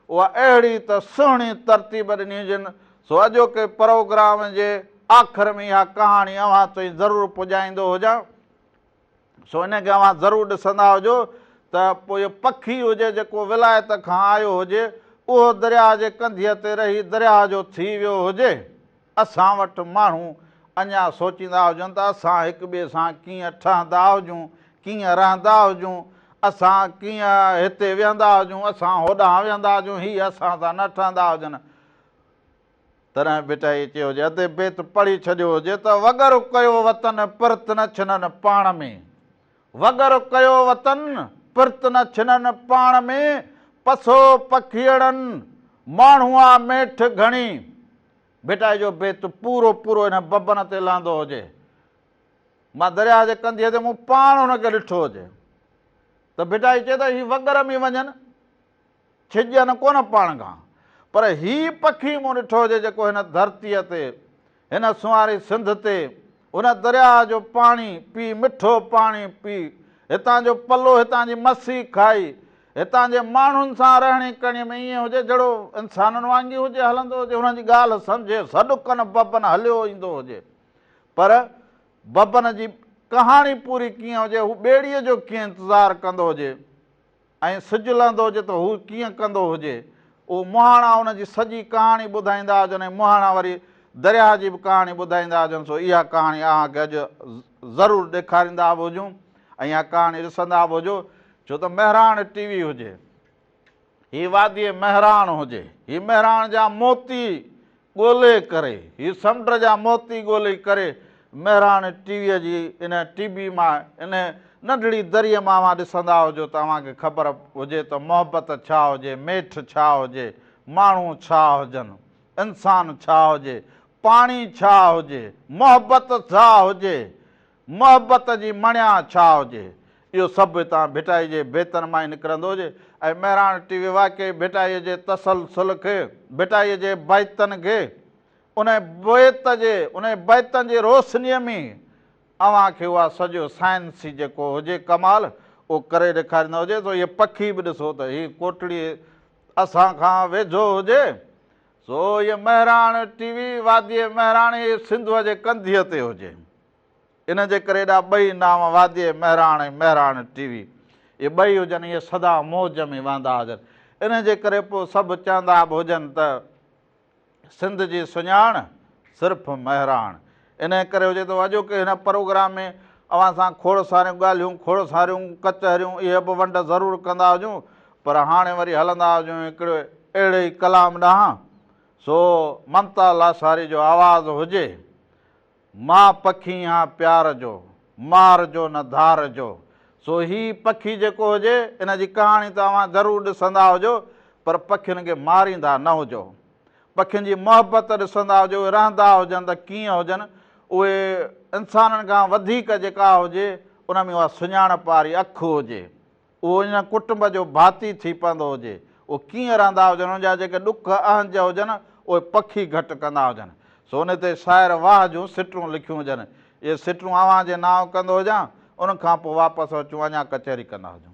اها اهڙي ته سهڻي ترتيب ڏني هجين، سو اڄوڪي پروگرام جي آخر ۾ اها ڪهاڻي اوهان تائين ضرور پڄائيندو هجان، سو ان کي اوهان ضرور ڏسندا هجو ته پوء اهو پکي هجي جيڪو ولايت کان آيو هجي، اهو درياهه جي ڪنڌيء تي رهي درياهه جو ٿي ويو هجي. اسان وٽ ماڻهو اڃا سوچيندا هجن ته اسان هڪ ٻئي سان ڪيئن ٺهندا هجون، ڪيئن رهندا هجون، اسان ڪيئن هتي ويهندا هجون، اسان هوڏانهن ويهندا هجون، هي اسان سان نه ٺهندا هجن. تڏهن ڀٽائيء چيو هجي، ادي بيت پڙهي ڇڏيو هجي ته وڳر ڪيو وطن پرت نه ڇنن پاڻ ۾، وڳر ڪيو وطن پرت نه ڇنن پاڻ ۾، پسو پکيئڙن ماڻهو آ ميٺ گهڻي. ڀٽائي جو بيت پورو پورو ان ببن تي لهندو هجي. مان درياهه جي ڪنڌيء تي مون پاڻ هن کي ڏٺو هجي ته ڀٽائي چئي ته هي وڳر ۾ وڃن، ڇڄن ڪونه پاڻ کان. پر هي پکي مون ڏٺو هجي جيڪو هن ڌرتيء تي، هن سنواري سنڌ تي، هن درياهه جو پاڻي پي، مٺو پاڻي پي، هتان جو پلو، هتان جي مسي کائي، هتان جي ماڻهن سان رهڻي ڪرڻي ۾ ائين هجي جهڙو انسانن وانگي هجي، هلندو هجي، انهن جي ڳالهه سمجهي، سڏ ڪن ببن هليو ايندو هجي. پر ببن جي ڪهاڻي پوري ڪيئن هجي، هو ٻيڙيء جو ڪيئن انتظار ڪندو هجي ۽ سج لهندو هجي ته هو ڪيئن ڪندو هجي، اهو مهاڻا ان جي سڄي ڪهاڻي ٻڌائيندا هجن ۽ مهاڻا وري درياهه جي به ڪهاڻي ٻڌائيندا هجن، سو اها ڪهاڻي اوهان کي اڄ ضرور ڏيکاريندا به هجون ۽ اها ڪهاڻي ڏسندا به هجو. ڇو ته مهراڻ ٽي وي هجي، هي واديء مهراڻ هجي، هي مهراڻ جا موتي ڳولي ڪري، هي سمنڊ جا موتي ڳولي ڪري مهراڻ ٽي ويء جي ان ٽي بي مان، ان ننڍڙي دريء مان اوهان ڏسندا هجو ته اوهان کي خبر هجي ته محبت ڇا هجي، ميٺ ڇا هجي، ماڻهو ڇا هجن، انسان ڇا هجي، پاڻي ڇا هجي، محبت ڇا هجي، محبت جي مڻيا ڇا هجي؟ اهو سڀ هتان ڀٽائي جي بيتن مان ئي نڪرندو هجي ۽ مهراڻ ٽي وي واقعي ڀٽائيء جي تسلسل کي، ڀٽائيء جي بيتن کي، انهي بيت جي، انهي بيتن جي روشنيء ۾ اوهان کي اها سڄو سائنسي جيڪو هجي ڪمال، اهو ڪري ڏيکاريندو هجي. سو هيء پکي به ڏسو ته هي ڪوٽڙي اسان کان ويجهو هجي، سو هيء مهراڻ ٽي وي واديء مهراڻ هي سنڌوء جي ڪنڌيء تي هجي. ان جي ڪري ايڏا ٻئي نانء واديء مهراڻ ۽ مهراڻ ٽي وي اهي ٻئي هجن اهي سدا موج ۾ وهندا هجن. ان جي ڪري پوء سڀ چوندا به هجن ته سنڌ جي سڃاڻ صرف مهراڻ. انهيء ڪري هجي ته اڄوڪي هن پروگرام ۾ اوهان سان کوڙ ساريون ڳالهيون، کوڙ ساريون ڪچهريون اهي به ونڊ ضرور ڪندا هجون پر هاڻي وري هلندا هجون هڪڙي اهڙي ئي ڪلام ڏانهن سو ممتا لاشاري جو آواز هجي. مان پکي هان پيار جو، مار جو نه ڌار جو. سو هي پکي جيڪو هجي، ان جي ڪهاڻي ته اوهان ضرور ڏسندا هجو، پر پکين کي ماريندا نه هجو. پکين جي محبت ڏسندا هجو، اهي رهندا هجن ته ڪيئن هجن، اهي انسانن کان وڌيڪ جيڪا هجي، ان ۾ اها سڃاڻپ واري اک هجي. اهو ان ڪٽنب جو ڀاتي ٿي پوندو هجي. اهي ڪيئن رهندا هجن، انهن جا جيڪي ڏک اهنج هجن، اهي پکي گهٽ ڪندا هجن. سو ان تي شاعر واهه جون سٽون لکيون هجن. اهي سٽون اوهان جي نانء ڪندو هجان، ان کان پوء واپس اچون اڃا ڪچهري ڪندا هجون.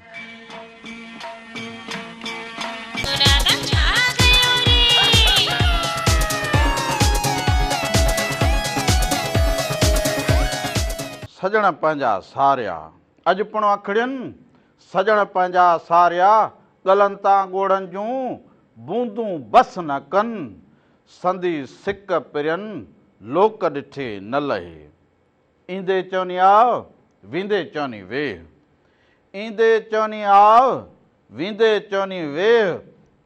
سڄڻ پنهنجا ساريا. اڄ پڻ اکڙين، سڄڻ پنهنجا ساريا، ڳلن تان ڳوڙهن جون، بوندون بس نه ڪن، سندي سڪ پرين، لوڪ ڏٺي نه لهي. ايندي چوني آء، ويندي چوني ويهه. ايندي چوني آء، ويندي چوني ويهه،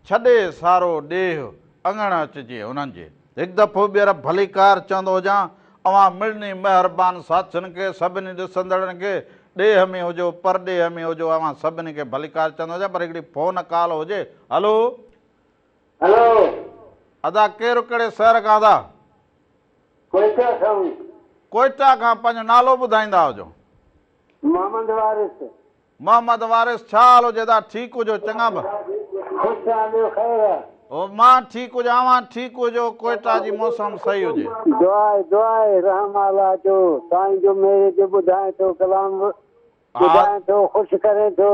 ڇڏي سارو ڏيهه، اڱڻ اچجي انهن جي. هڪ دفعو ٻيهر ڀليڪار چوندو هجان، اوهان مڙني مهربان ساٿين کي، سڀني ڏسندڙن کي، ڏيهه ۾ هجو، پرڏيهه ۾ هجو، اوهان سڀني کي ڀليڪار چوندو هجان، پر هڪڙي فون ڪال هجي، هلو. هلو. ادا ڪير ڪهڙي شهر کان ادا؟ ڪوئيٽا کان. ڪوئيٽا کان پنهنجو نالو ٻڌائيندا هجو. محمد وارث. محمد وارث ڇا حال هجي ادا ٺيڪ هجو چڱا به. خوش آهيان ٻيو خير آ. او مان ٺيڪ هجان اوهان ٺيڪ هجو ڪوئيٽا جي موسم صحيح هجي. دعا آهي دعا آهي رحم الله جو سائين جو ميري جو ٻڌائين ٿو ڪلام ٻڌائين ٿو خوش ڪرين ٿو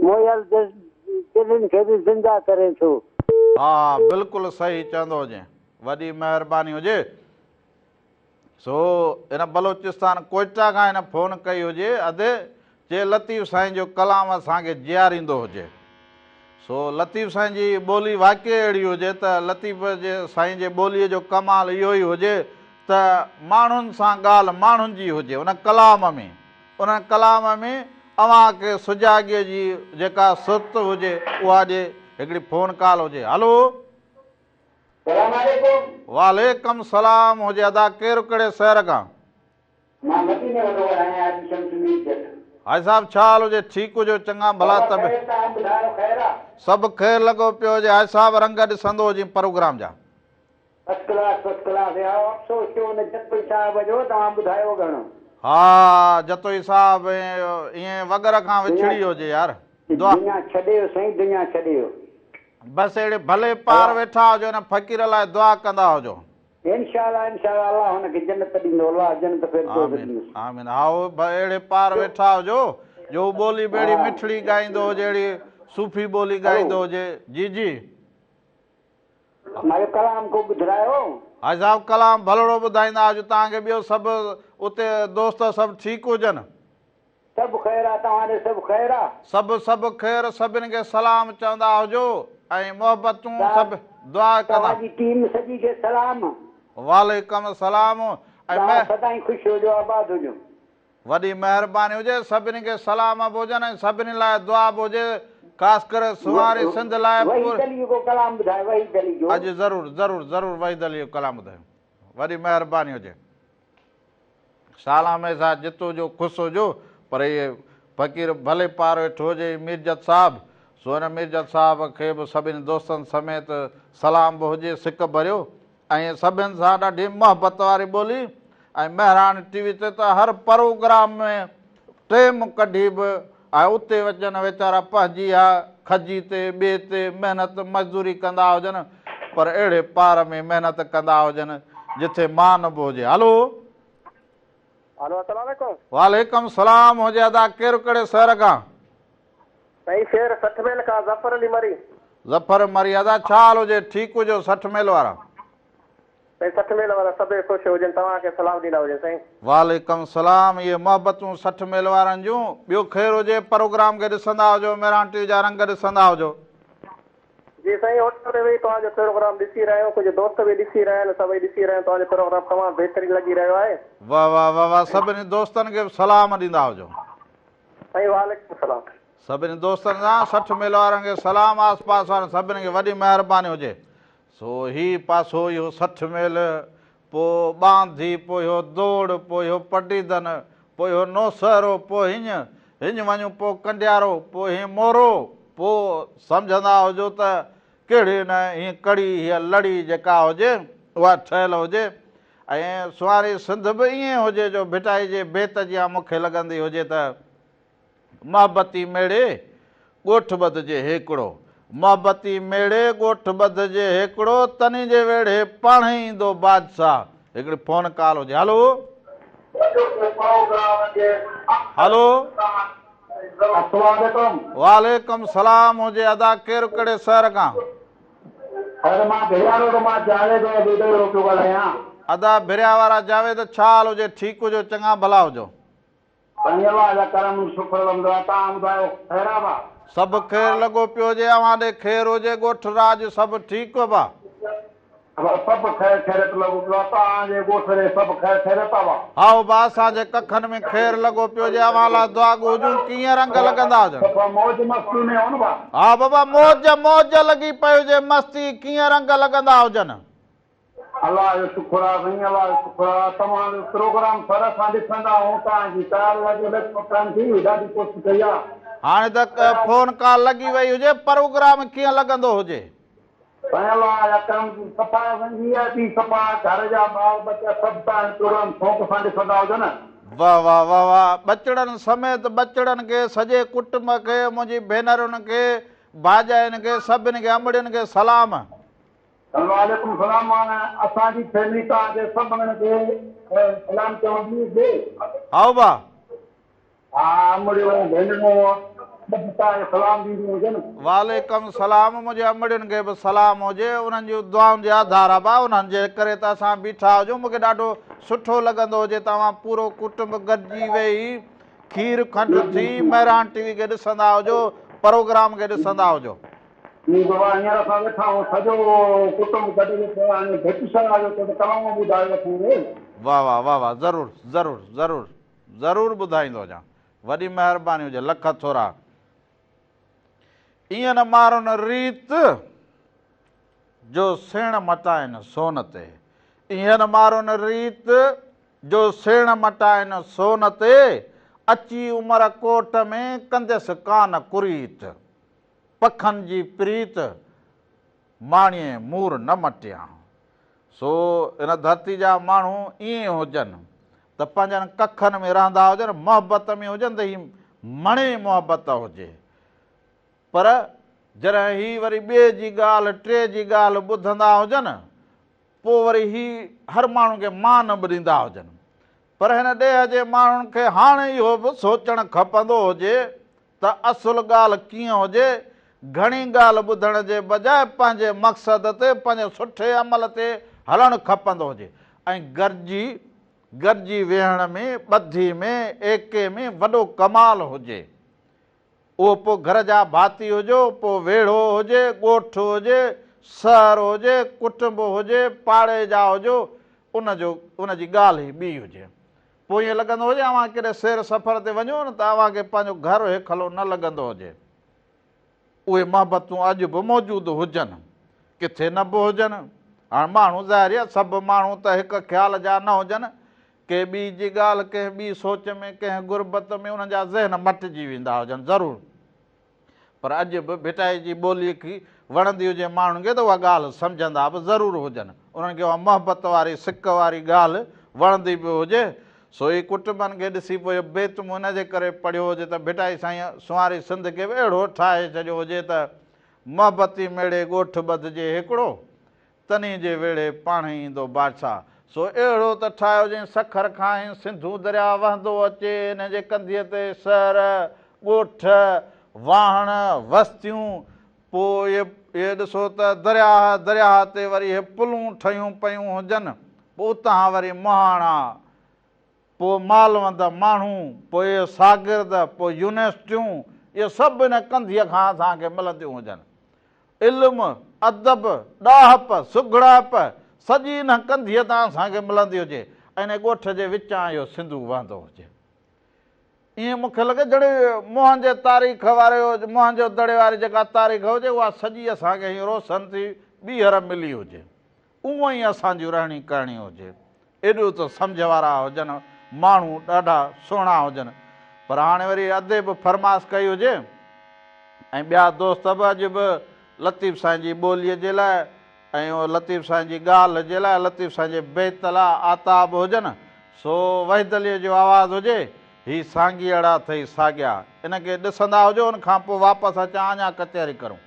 موئل دلين کي به زنده ڪرين ٿو. ها بلڪل صحيح چوندو هجين وڏي مهرباني هجي. سو هن بلوچستان ڪوئٽا کان هن فون ڪئي هجي ادي چي لطيف سائين جو ڪلام اسان کي جياريندو هجي. سو لطيف سائين جي ٻولي واقعي اهڙي هجي ته لطيف جي سائين جي ٻوليء جو ڪمال اهو ئي هجي ته ماڻهن سان ڳالهه ماڻهن جي هجي ان ڪلام ۾ ان ڪلام ۾ اوهان کي سجاڳيء جي جيڪا سرت هجي اها ڏي هڪڙي فون ڪال هجي هلو. سلام عليڪم. وعليڪم سلام هجي ادا ڪير ڪهڙي شهر کان. مان مديني وٽو ڳالهايان حاجي شمس الدين جت. حاجي صاحب ڇا حال هجي ٺيڪ هجو چڱا ڀلا بابا طبيعت. خير توهان ٻڌايو خير آ. سڀ خير لڳو پيو هجي حاجي صاحب رنگ ڏسندو هجين پروگرام جا. فرسٽ ڪلاس فرسٽ ڪلاس يار افسوس ٿيو ان جتوئي صاحب جو توهان ٻڌايو گهڻو. ها جتوئي صاحب ائين وڳر کان دنيا وڇڙي هجي يار دعا. دنيا ڇڏي ويو سائين دنيا ڇڏي ويو. بس اهڙي ڀلي پار ويٺا هجو ان فقير لاء دعا ڪندا هجو. انشاء الله انشاء الله الله هن کي جنت ڏيندو الله جنت فردوس آمين ڏيندس. آمين هائو اهڙي پار ويٺا هجو جو هو ٻولي به اهڙي مٺڙي ڳائيندو هجي اهڙي صوفي ٻولي ڳائيندو هجي جي جي. مانجو ڪلام ڪو ٻڌرايو. حاجي صاحب ڪلام ڀلڙو ٻڌائيندا هجو توهان کي ٻيو سڀ اتي دوست سڀ ٺيڪ هجن. سڀ خير آ توهان ڏي سڀ خير آ. سڀ سڀ خير سڀن کي سلام چوندا هجو ۽ محبتون سڀ دعا ڪندا. توهان جي ٽيم سڄي کي سلام. وعليڪم السلام ۽ توهان سدائين خوش هجو آباد هجو. وڏي مهرباني هجي سڀني کي سلام به هجن ۽ سڀني لاء دعا به هجي خاص ڪري سونهاري سنڌ لاء وحيد علي جو ڪو ڪلام ٻڌايو وحيد علي جو. اڄ ضرور ضرور ضرور وحيد علي جو ڪلام ٻڌايون وڏي مهرباني هجي. شال هميشه جت هجو خوش هجو پر هي فقير ڀلي پار ويٺو هجي هي ميرجت صاحب سو هن ميرجت صاحب کي به سڀني دوستن سميت سلام به هجي سڪ ڀريو ۽ سڀن سان ڏاڍي محبت واري ٻولي ۽ مهراڻ ٽي وي تي ته هر پروگرام ۾ ٽيم ڪڍي به ۽ اتي وچن ويچارا پنهنجي ها کجي تي ٻئي تي محنت مزدوري ڪندا هجن پر اهڙي پار ۾ محنت ڪندا هجن جٿي مان به هجي. هلو. هلو السلام عليڪم. وعليڪم سلام هجي ادا ڪير ڪهڙي شهر کان. سائين شهر 60 ميل کان ظفر علي مري. ظفر مري ادا ڇا حال هجي ٺيڪ هجو 60 ميل وارا. سائين 60 ميل وارا سڀئي خوش هجن توهان کي سلام ڏيندا هجن سائين. وعليڪم سلام اهي محبتون 60 ميل وارن جون ٻيو خير هجي پروگرام کي ڏسندا هجو مهراڻ ٽي وي جا رنگ ڏسندا هجو. جي سائين هوٽل ۾ ويهي توهان جو پروگرام ڏسي رهيا آهيون ڪجهه دوست به ڏسي رهيا آهن سڀئي ڏسي رهيا آهيون توهان جو پروگرام تمام بهترين لڳي رهيو آهي. واه واه واه واه سڀني دوستن کي به سلام ڏيندا هجو. سائين وعليڪم السلام. سڀني دوستن سان 60 ميل وارن کي سلام آس پاس وارن سڀني کي وڏي مهرباني هجي سو هي پاسو اهو 60 ميل پوء ٻانڌي پوء اهو دوڙ پوء اهو پڊيدن پوء اهو نوسهرو پوء هڃ هڃ وڃون پوء ڪنڊيارو پوء هي مورو پوء سمجهندا هجو ته ڪهڙي نه هي ڪڙي هيء لڙي جيڪا هجي اها ٺهيل هجي ۽ سنواري سنڌ به ائين هجي جو ڀٽائي جي بيت جيان مون کي لڳندي هجي ته محبتي ميڙي ڳوٺ ٻڌجي هيڪڙو. محبتي ميڙي ڳوٺ ٻڌجي هيڪڙو، تني جي ويڙهي پاڻهي ايندو بادشاهه. هڪڙي فون ڪال هجي. هلو. هلو. السلام عليڪم. وعليڪم سلام هجي ادا ڪير ڪهڙي شهر کان. سر مان ڀريا روڊ مان جاويد ٻيڙو پيو ڳالهايان. ادا ڀريا وارا جاويد ڇا حال هجي ٺيڪ هجو چڱا ڀلا هجو. سائين الله جا ڪرم شڪر الحمدلله توهان ٻڌايو خير آ ڀا. سڀ خير لڳو پيو هجي اوهان ڏي خير هجي ڳوٺ راڄ سڀ ٺيڪ ڀا. سڀ خير خيريت لڳو پيو آ توهان جي ڳوٺ ۾ سڀ خير خيريت آ ڀا. هائو ڀا اسان جي ڪکن ۾ خير لڳو پيو هجي اوهان لاء دعاگو هجون ڪيئن رنگ لڳندا هجن. صفا موج مستي ۾ هو نه ڀا. ها بابا موج موج لڳي پئي هجي مستي ڪيئن رنگ لڳندا هجن. الله جو شڪر آ سائين الله جو شڪر آ توهان جو پروگرام سر اسان ڏسندا آهيون توهان جي ڪال لڳي لڳي ڪانه ٿي ڏاڍي ڪوشش ڪئي آ. هاڻي ته فون ڪال لڳي وئي هجي پروگرام ڪيئن لڳندو هجي. سائين الله جا ڪرم صفا سائين وي آء پي صفا گهر جا ٻار ٻچا سڀ توهان جو پروگرام شوق سان ڏسندا هجن. واه واه واه واه ٻچڙن سميت ٻچڙن کي سڄي ڪٽنب کي منهنجي ڀينرن کي ڀاڄاين کي سڀن کي امڙين کي سلام. وعليڪم سلام معنيٰ اسان جي فيملي توهان کي سڀنن کي سلام چوندي هجي. هائو ڀا. ها امڙيون ڀينرون سڀ توهان کي سلام ڏينديون هجن. وعليڪم سلام منهنجي امڙين کي به سلام هجي انهن جون دعائن جي آڌار آ ڀا انهن جي ڪري ته اسان بيٺا هجون مونکي ڏاڍو سٺو لڳندو هجي ته اوهان پورو ڪٽنب گڏجي ويهي کير کنڊ ٿي مهراڻ ٽي وي کي ڏسندا هجو پروگرام کي ڏسندا هجو. جي بابا هينئر اسان ويٺا آهيون سڄو ڪٽنب گڏ ويٺو آهي هاڻي ڀٽ شاهه جو ڪجهه ڪلام ٻڌايو اسان کي. واه واه واه واه ضرور ضرور ضرور ضرور ٻڌائيندو هجان. وڏي مهرباني هجي لک ٿورا. ايئن نه مارن ريت جو سيڻ مٽائن سون تي. ايئن نه مارن ريت جو سيڻ مٽائن سون تي. اچي عمر ڪوٽ ۾ ڪنديس ڪان ڪريت. پکن جي پريت ماڻيين مور نه مٽيان. سو هن ڌرتي جا ماڻهو ائين هجن ته پنهنجن ڪکن ۾ رهندا هجن، محبت ۾ هجن ته هي مڻي محبت هجي. پر جڏهن هي وري ٻئي جي ڳالهه، ٽئي جي ڳالهه ٻڌندا هجن، پوء وري هي هر ماڻهو کي مان به ڏيندا هجن. پر هن ڏيهه جي ماڻهن کي هاڻ اهو به سوچڻ کپندو هجي ته اصل ڳالهه ڪيئن هجي، گهڻي ڳالهه ٻڌڻ جي بجاء پنهنجي مقصد تي، پنهنجي سٺي عمل تي هلڻ کپندو هجي ۽ گڏجي گڏجي ويهڻ ۾، ٻڌي ۾، ايڪي ۾ وڏو ڪمال هجي. اهو پوء گهر جا ڀاتي هجو، پوء ويڙهو هجي، ڳوٺ هجي، شهر هجي، ڪٽنب هجي، پاڙي جا هجو، ان جو ان جي ڳالهه ئي ٻي هجي. پوء ائين لڳندو هجي اوهان ڪيڏي سير سفر تي وڃو نه ته اوهان کي پنهنجو گهر هيکلو نه لڳندو هجي. اهي محبتون اڄ به موجود هجن، ڪٿي نه به هجن. هاڻ ماڻهو ظاهر آهي سڀ ماڻهو ته هڪ خيال جا نه هجن، ڪي ٻي جي ڳالهه ڪنهن ٻي سوچ ۾ ڪنهن غربت ۾ انهن جا ذهن مٽجي ويندا هجن ضرور. پر اڄ به ڀٽائي جي ٻولي کي وڻندي هجي ماڻهن کي ته اها ڳالهه سمجهندا به ضرور هجن. انهن کي اها محبت واري سڪ واري ڳالهه وڻندي به هجي. سو ئي ڪٽنبن کي ڏسي پوء اهو بيت مون ان جي ڪري پڙهيو هجي ته ڀٽائي سائينء سنواري سنڌ کي به اهڙو ٺاهي ڇڏيو هجي ته محبتي ميڙي ڳوٺ ٻڌجي هيڪڙو، تنهي جي ويڙهي پاڻهي ايندو بادشاهه. سو اهڙو ته ٺاهيو جئين سکر کان هي سنڌو درياء وهندو اچي، انهي جي ڪنڌيء تي شهر، ڳوٺ، واهڻ، وستيون، پوء اهي اهي ڏسو ته درياهه، درياهه تي وري اهي پلون ٺهيون پيون هجن، پوء اتان وري مهاڻا، پوء مالوند ماڻهو، پوء اهي شاگرد، پوء يونيورسٽيون، اهي سڀ ان ڪنڌيء کان اسان کي ملنديون هجن. علم، ادب، ڏاهپ، سگهڙائپ سڄي ان ڪنڌيء تان اسان کي ملندي هجي ۽ ان ڳوٺ جي وچان اهو سنڌو وهندو هجي. ائين مون کي لڳي جهڙي موهن جي تاريخ واري موهن جو دڙي واري جيڪا تاريخ هجي اها سڄي اسان کي هيئن روشن ٿي ٻيهر ملي هجي. اونئن ئي اسان جون رهڻي ڪرڻي هجي. ايڏو ته سمجهه وارا هجن، ماڻهو ڏاڍا سهڻا هجن. پر هاڻي وري ادي به فرماس ڪئي هجي ۽ ٻيا دوست به اڄ به لطيف سائين جي ٻوليء جي لاء ۽ لطيف سائين جي ڳالهه جي لاء لطيف سائين جي بيت لاء آتا به هجن، سو وحيد عليء جو آواز هجي، هي سانگيئڙا اٿئي ساڳيا. ان کي ڏسندا هجو، ان کان پوء واپس اچان اڃا ڪچهري ڪرون.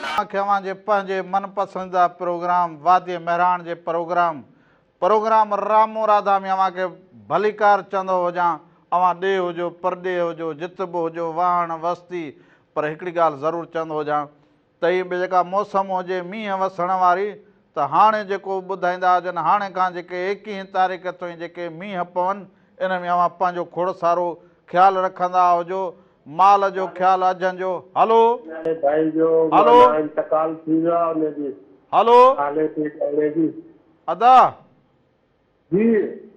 اوهان کي اوهان جي پنهنجي من پسنديده پروگرام وادي مهراڻ جي پروگرام پروگرام رامو راڌا ۾ اوهان کي ڀليڪار چوندو هجان اوهان ڏيهه هجو پرڏيهه هجو جت به هجو واهڻ وستي پر هڪڙي ڳالهه ضرور چوندو هجان ته هي به جيڪا موسم هجي مينهن وسڻ واري ته هاڻي جيڪو ٻڌائيندا هجن هاڻي کان جيڪي ايڪيهين تاريخ تائين جيڪي مينهن پون ان ۾ اوهان پنهنجو کوڙ سارو خيال رکندا هجو، مال جو خيال اجهن جو. هلو. ڀائي جو هلو. معنيٰ انتقال ٿي ويو آهي ان جي هلو. حالي تي ڳائڻي جي. ادا. جي.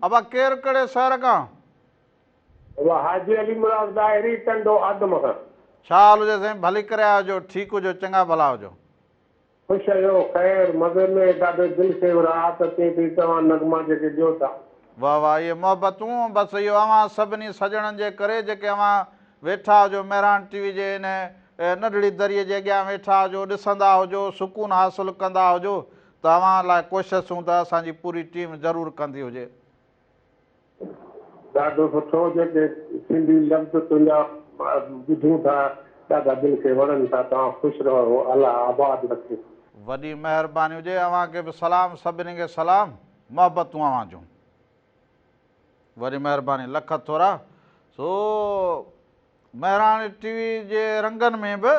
ابا ڪير ڪهڙي شهر کان؟ ابا حاجي علي مراد ڏاهري ٽنڊو آدم کان. ڇا حال هجي سائين ڀلي ڪري آيا هجو ٺيڪ هجو چڱا ڀلا هجو. خوش آهيو خير مزي ۾ ڏاڍو دل کي راحت اچي ٿي توهان نغما جيڪي ڏيو ٿا. واه واه اهي محبتون بس اهو اوهان سڀني سڄڻن جي ڪري جيڪي اوهان ويٺا هجو مهراڻ ٽي وي جي ان ننڍڙي دريء جي اڳيان ويٺا هجو ڏسندا هجو سڪون حاصل ڪندا هجو ته اوهان لاء ڪوششون ته اسان جي پوري ٽيم ضرور ڪندي هجي. ڏاڍو سٺو جيڪي سنڌي لفظ تنهنجا ٻڌون ٿا ڏاڍا دل کي وڻن ٿا توهان خوش رهو الله آباد رکي. وڏي مهرباني هجي اوهان کي به سلام سڀني کي سلام محبتون اوهان جون. وڏي مهرباني لک ٿورا سو مهراڻ ٽي وي جي رنگن ۾ به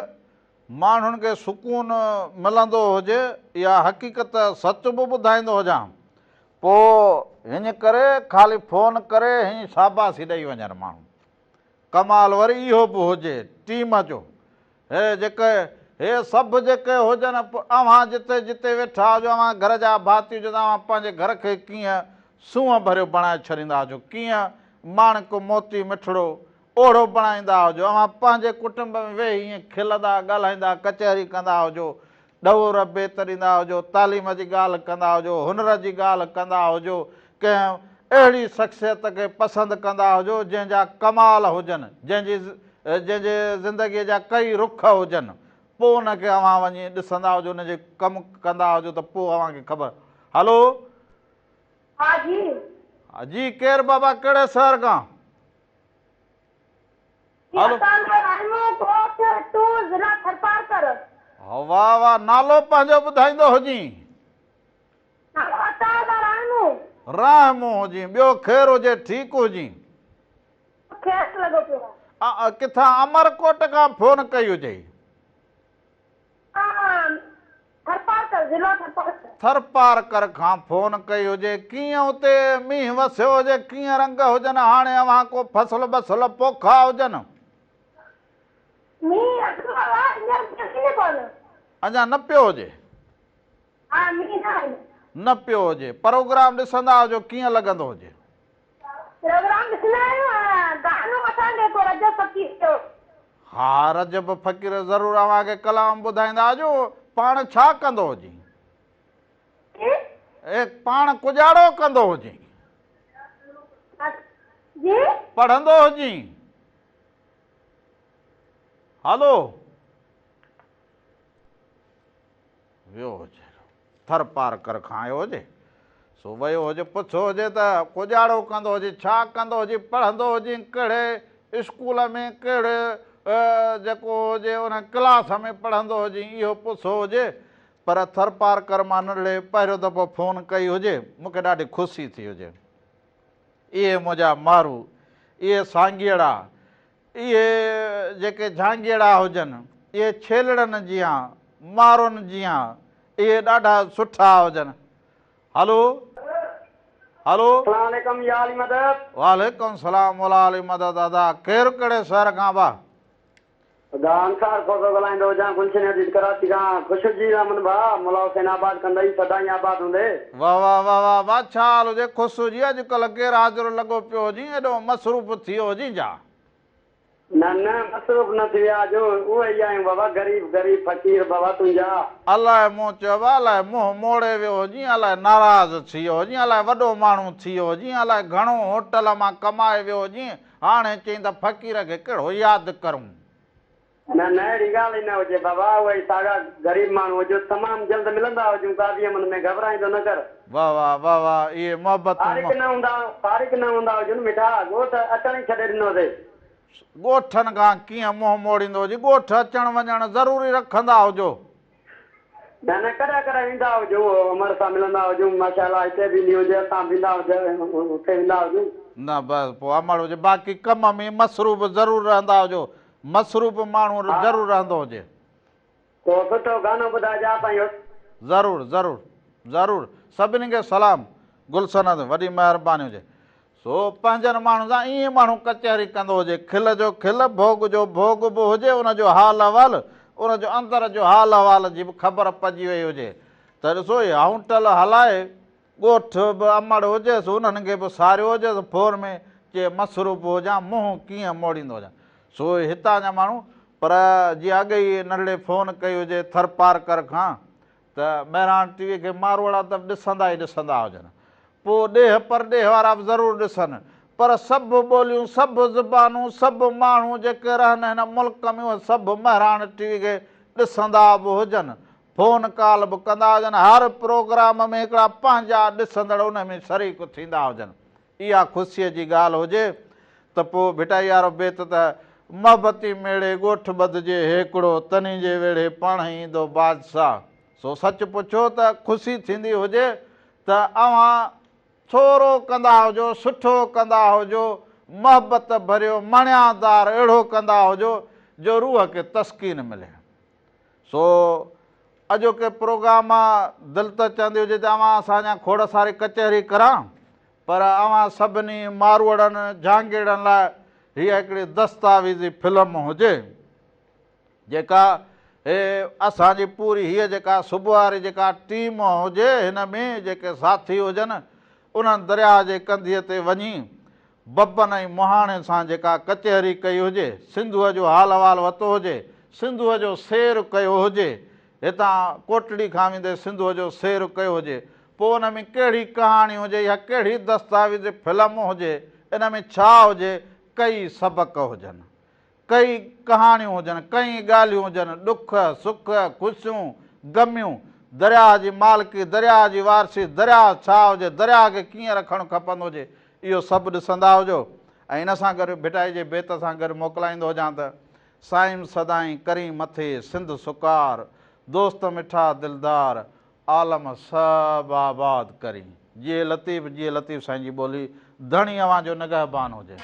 ماڻهن کي سڪون ملندو هجي اها حقيقت سچ به ٻڌائيندو هجان پوء هڃ ڪري خالي فون ڪري هڃ شاباسي ڏئي وڃن ماڻهو ڪمال وري اهو به هجي ٽيم جو هي جيڪي هي سڀ جيڪي هجن اوهان جتي جتي ويٺا هجو اوهان گهر جا ڀاتي هجو ته اوهان پنهنجي گهر کي ڪيئن سونهن ڀريو بڻائي ڇڏيندا هجو ڪيئن ماڻڪ موتي مٺڙو اوهڙو بڻائيندا هجو اوهان پنهنجي ڪٽنب ۾ ويهي ائين کلندا ڳالهائيندا ڪچهري ڪندا هجو ڏور بيت ڏيندا هجو، تعليم جي ڳالهه ڪندا هجو، هنر جي ڳالهه ڪندا هجو، ڪنهن اهڙي شخصيت کي پسند ڪندا هجو جنهن جا ڪمال هجن، جنهن جي جنهن جي زندگيء جا ڪئي رخ هجن، پوء ان کي اوهان وڃي ڏسندا هجو، ان جي ڪم ڪندا هجو ته پوء اوهان کي خبر. هلو. ها جي. جي ڪير بابا ڪهڙي شهر کان؟ هلو. ڳوٺ ٽو ضلع ٿرپارڪر. واه واه نالو پنهنجو ٻڌائيندو هجين. نالو عطاء الله راهمون. راهمون هجين ٻيو خير هجي ٺيڪ هجين. خير لڳو پيو آ. ڪٿان امرڪوٽ کان فون ڪئي هجئي. ٿرپارڪر ضلع ٿرپارڪر. ٿرپارڪر کان فون ڪئي هجي ڪيئن اتي مينهن وسيو هجي ڪيئن رنگ هجن هاڻي اوهان ڪو فصل بصل پوکا هجن. مينهن اڳ پيو آ هينئر پيو ئي ڪونه. اڃا نه پيو هجي. ها مينهن نه آيو. نه پيو هجي پروگرام ڏسندا هجو ڪيئن لڳندو هجي. پروگرام ڏسندا آهيون ۽ گانو اسان کي ڪو رجب فقير جو. ها رجب فقير ضرور اوهان کي ڪلام ٻڌائيندا هجو پاڻ ڇا ڪندو هجين. جي. اي پاڻ ڪڄاڙو ڪندو هجين. جي. پڙهندو هجين. هلو. ويو هجي ٿر پارڪر کان آيو هجي سو ويو هجي پڇيو هجي ته ڪڄاڙو ڪندو هجي ڇا ڪندو هجي پڙهندو هجي ڪهڙي اسڪول ۾ ڪهڙي جيڪو هجي ان ڪلاس ۾ پڙهندو هجي اهو پڇيو هجي پر ٿر پارڪر مان ننڍڙي پهريون دفعو فون ڪئي هجي مون کي ڏاڍي خوشي ٿي هجي اهي منهنجا مارو اهي سانگيئڙا اهي جيڪي جهانگيئڙا هجن، اهي ڇيلڙن جيان، مارون جيان، اهي ڏاڍا سٺا هجن. هلو. هلو. اسلام عليڪم يا علي مدد. وعليڪم السلام مولا علي مدد ادا ڪير ڪهڙي شهر کان ڀا. ادا انصار کوسو ڳالهائيندو هجان گلشن حديد ڪراچي کان خوش هجي رحمن ڀاء مولا حسين آباد ڪندئي سدائين آباد هوندي. واه واه واه واه واه ڇا حال هجي خوش هجي اڄ ڪلهه ڪير حاضر لڳو پيو هجين ايڏو مصروف ٿيو هجين جا. نه نه مصروف نه ٿي ويا آهيون اهي ئي آهيون بابا غريب غريب فقير بابا تنهنجا. الائي مون چيو الائي منهن موڙي ويو هجين الائي ناراض ٿي ويو هجين الائي وڏو ماڻهو ٿي ويو هجين الائي گهڻو هوٽل مان ڪمائي ويو هجين هاڻي چئين ته فقير کي ڪهڙو ياد ڪرون. نه نه اهڙي ڳالهه ئي نه هجي بابا اهي ئي ساڳا غريب ماڻهو هجو تمام جلد ملندا هجون قاضي احمد ۾ گهٻرائيندو نه ڪر. واه واه واه واه اهي محبتون فارغ نه هوندا فارغ نه هوندا هجون مٺا ڳوٺ اچڻ ئي ڇڏي ڏنوسي. ڳوٺن کان ڪيئن منهن موڙيندو هجي ڳوٺ اچڻ وڃڻ ضروري رکندا هجو. نه نه ڪڏهن ڪڏهن ويندا هجون امڙ سان ملندا هجون ماشاء الله هتي به ايندي هجي اسان به ويندا اتي ويندا هجون. نه بس پوء امڙ هجي باقي ڪم ۾ مصروف ضرور رهندا هجو مصروف ماڻهو ضرور رهندو هجي. ڪو سٺو گانو ٻڌائجا سائين. ضرور ضرور ضرور سڀني کي سلام گلشن وڏي مهرباني هجي. سو پنهنجن ماڻهن سان ائين ماڻهو ڪچهري ڪندو هجي، کل جو کل، ڀوڳ جو ڀوڳ به هجي، ان جو حال احوال، ان جو اندر جو حال احوال جي به خبر پئجي وئي هجي ته ڏسو هي هائونٽل هلائي ڳوٺ به امڙ هجيس، انهن کي به ساريو هجيس فون ۾ چي مصروف هجان، منهن ڪيئن موڙيندو هجان. سو هتان جا ماڻهو پر جيئن اڳ ئي ننڍڙي فون ڪئي هجي ٿرپارڪر کان ته مهراڻ ٽي وي کي ماروئڙا ته ڏسندا ئي ڏسندا هجن. پوء ڏيهه پرڏيهه وارا به ضرور ڏسن. پر سڀ ٻوليون، سڀ زبانون، سڀ ماڻهو جيڪي رهن هن ملڪ ۾ اهي سڀ مهراڻ ٽي وي کي ڏسندا به هجن، فون ڪال به ڪندا هجن، هر پروگرام ۾ هڪڙا پنهنجا ڏسندڙ ان ۾ شريڪ ٿيندا هجن. اها خوشيء جي ڳالهه هجي ته پوء ڀٽائي وارو بيت ته محبتي ميڙي ڳوٺ ٻڌجي هيڪڙو، تنهين جي ويڙهي پاڻهئي ايندو بادشاهه. سو سچ پڇو ته خوشي ٿيندي هجي ته اوهان ٿورو ڪندا هجو، سٺو ڪندا هجو، محبت ڀريو، مڻيادار اهڙو ڪندا هجو جو روح کي تسڪين ملي. سو اڄوڪي پروگرام مان دل ته چوندي هجي ته اوهان سان اڃا کوڙ ساري ڪچهري ڪران پر اوهان سڀني ماروئڙن جهانگيئڙن لاء هيء هڪڙي دستاويزي فلم هجي جيڪا هي اسان جي پوري هيء جيڪا صبح واري جيڪا ٽيم هجي هن ۾ جيڪي ساٿي هجن انهن درياهه جي ڪنڌيء تي وڃي ببن ۽ مهاڻي سان جيڪا ڪچهري ڪئي هجي، سنڌوء جو حال احوال ورتو هجي، سنڌوء جو سير ڪيو هجي، هتان ڪوٽڙي کان ويندي سنڌوء جو سير ڪيو هجي، پوء ان ۾ ڪهڙي ڪهاڻي هجي يا ڪهڙي دستاويزي فلم هجي، ان ۾ ڇا هجي، ڪئي سبق هجن. ڪئي ڪهاڻيون هجن، ڪئين ڳالهيون هجن، ڏک، سک، خوشيون، غميون، درياهه جي مالڪي، درياهه جي وارثي، درياهه ڇا هجي، درياهه کي ڪيئن رکڻ کپندو هجي، اهو سڀ ڏسندا هجو ۽ ان سان گڏ ڀٽائي جي بيت سان گڏ موڪلائيندو هجان ته، سائين سدائين ڪرين مٿي سنڌ سڪار، دوست مٺا دلدار، عالم سڀ آباد ڪرين. جيئي لطيف جيئي لطيف سائين جي ٻولي ڌڻي اوهان جو نگهبان هجي.